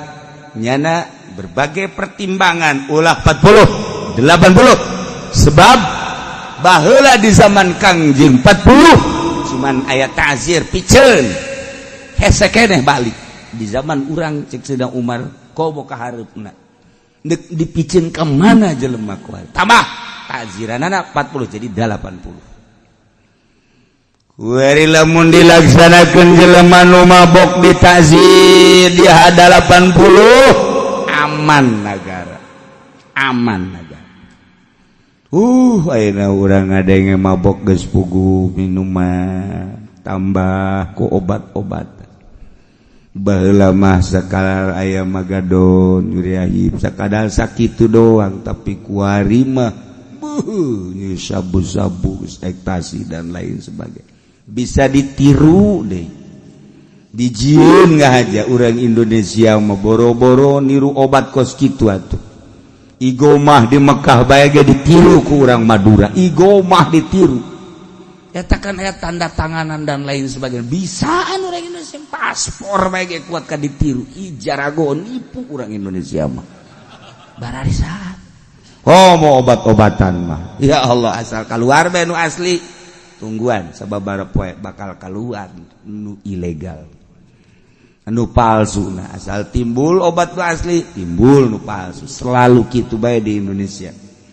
nyana berbagai pertimbangan ulah 40 80, sebab baheula di zaman Kangjeng 40 cuman ayat ta'zir piceun hese keneh balik. Di zaman urang, cek Sayyidina Umar, komo ka hareupna deuk dipiceun ka mana jelema kuat, tambah ta'ziranana 40 jadi 80. Kuari lamun dilaksanakeun jelema nu mabok ditazir di 80, aman negara, aman negara. Ayeuna urang ngadenge mabok geus puguh minuman tambah ku obat-obat. Baheula mah sakadar aya magadon nyuriahib sakadar sakitu doang, tapi kuari mah beuh sabu-sabu, ekstasi, dan lain sebagainya. Bisa ditiru deh, dijieun nggak aja. Orang Indonesia mah boro-boro niru obat kos kitu atuh. Igomah di Mekah bae ge ditiru ku urang Madura, igomah ditiru. Eta kan aya tanda tanganan dan lain sebagainya. Bisa anu orang Indonesia paspor bae ge kuat ka ditiru. Ih, jarago nipu orang Indonesia mah. Bararisa. Oh, mau obat-obatan mah. Ya Allah, asal keluar bae nu asli. Tungguan sababaraha poe bakal keluar nu ilegal, nu palsu. Nah, asal timbul obat nu asli, timbul nu palsu. Selalu gitu bae di Indonesia.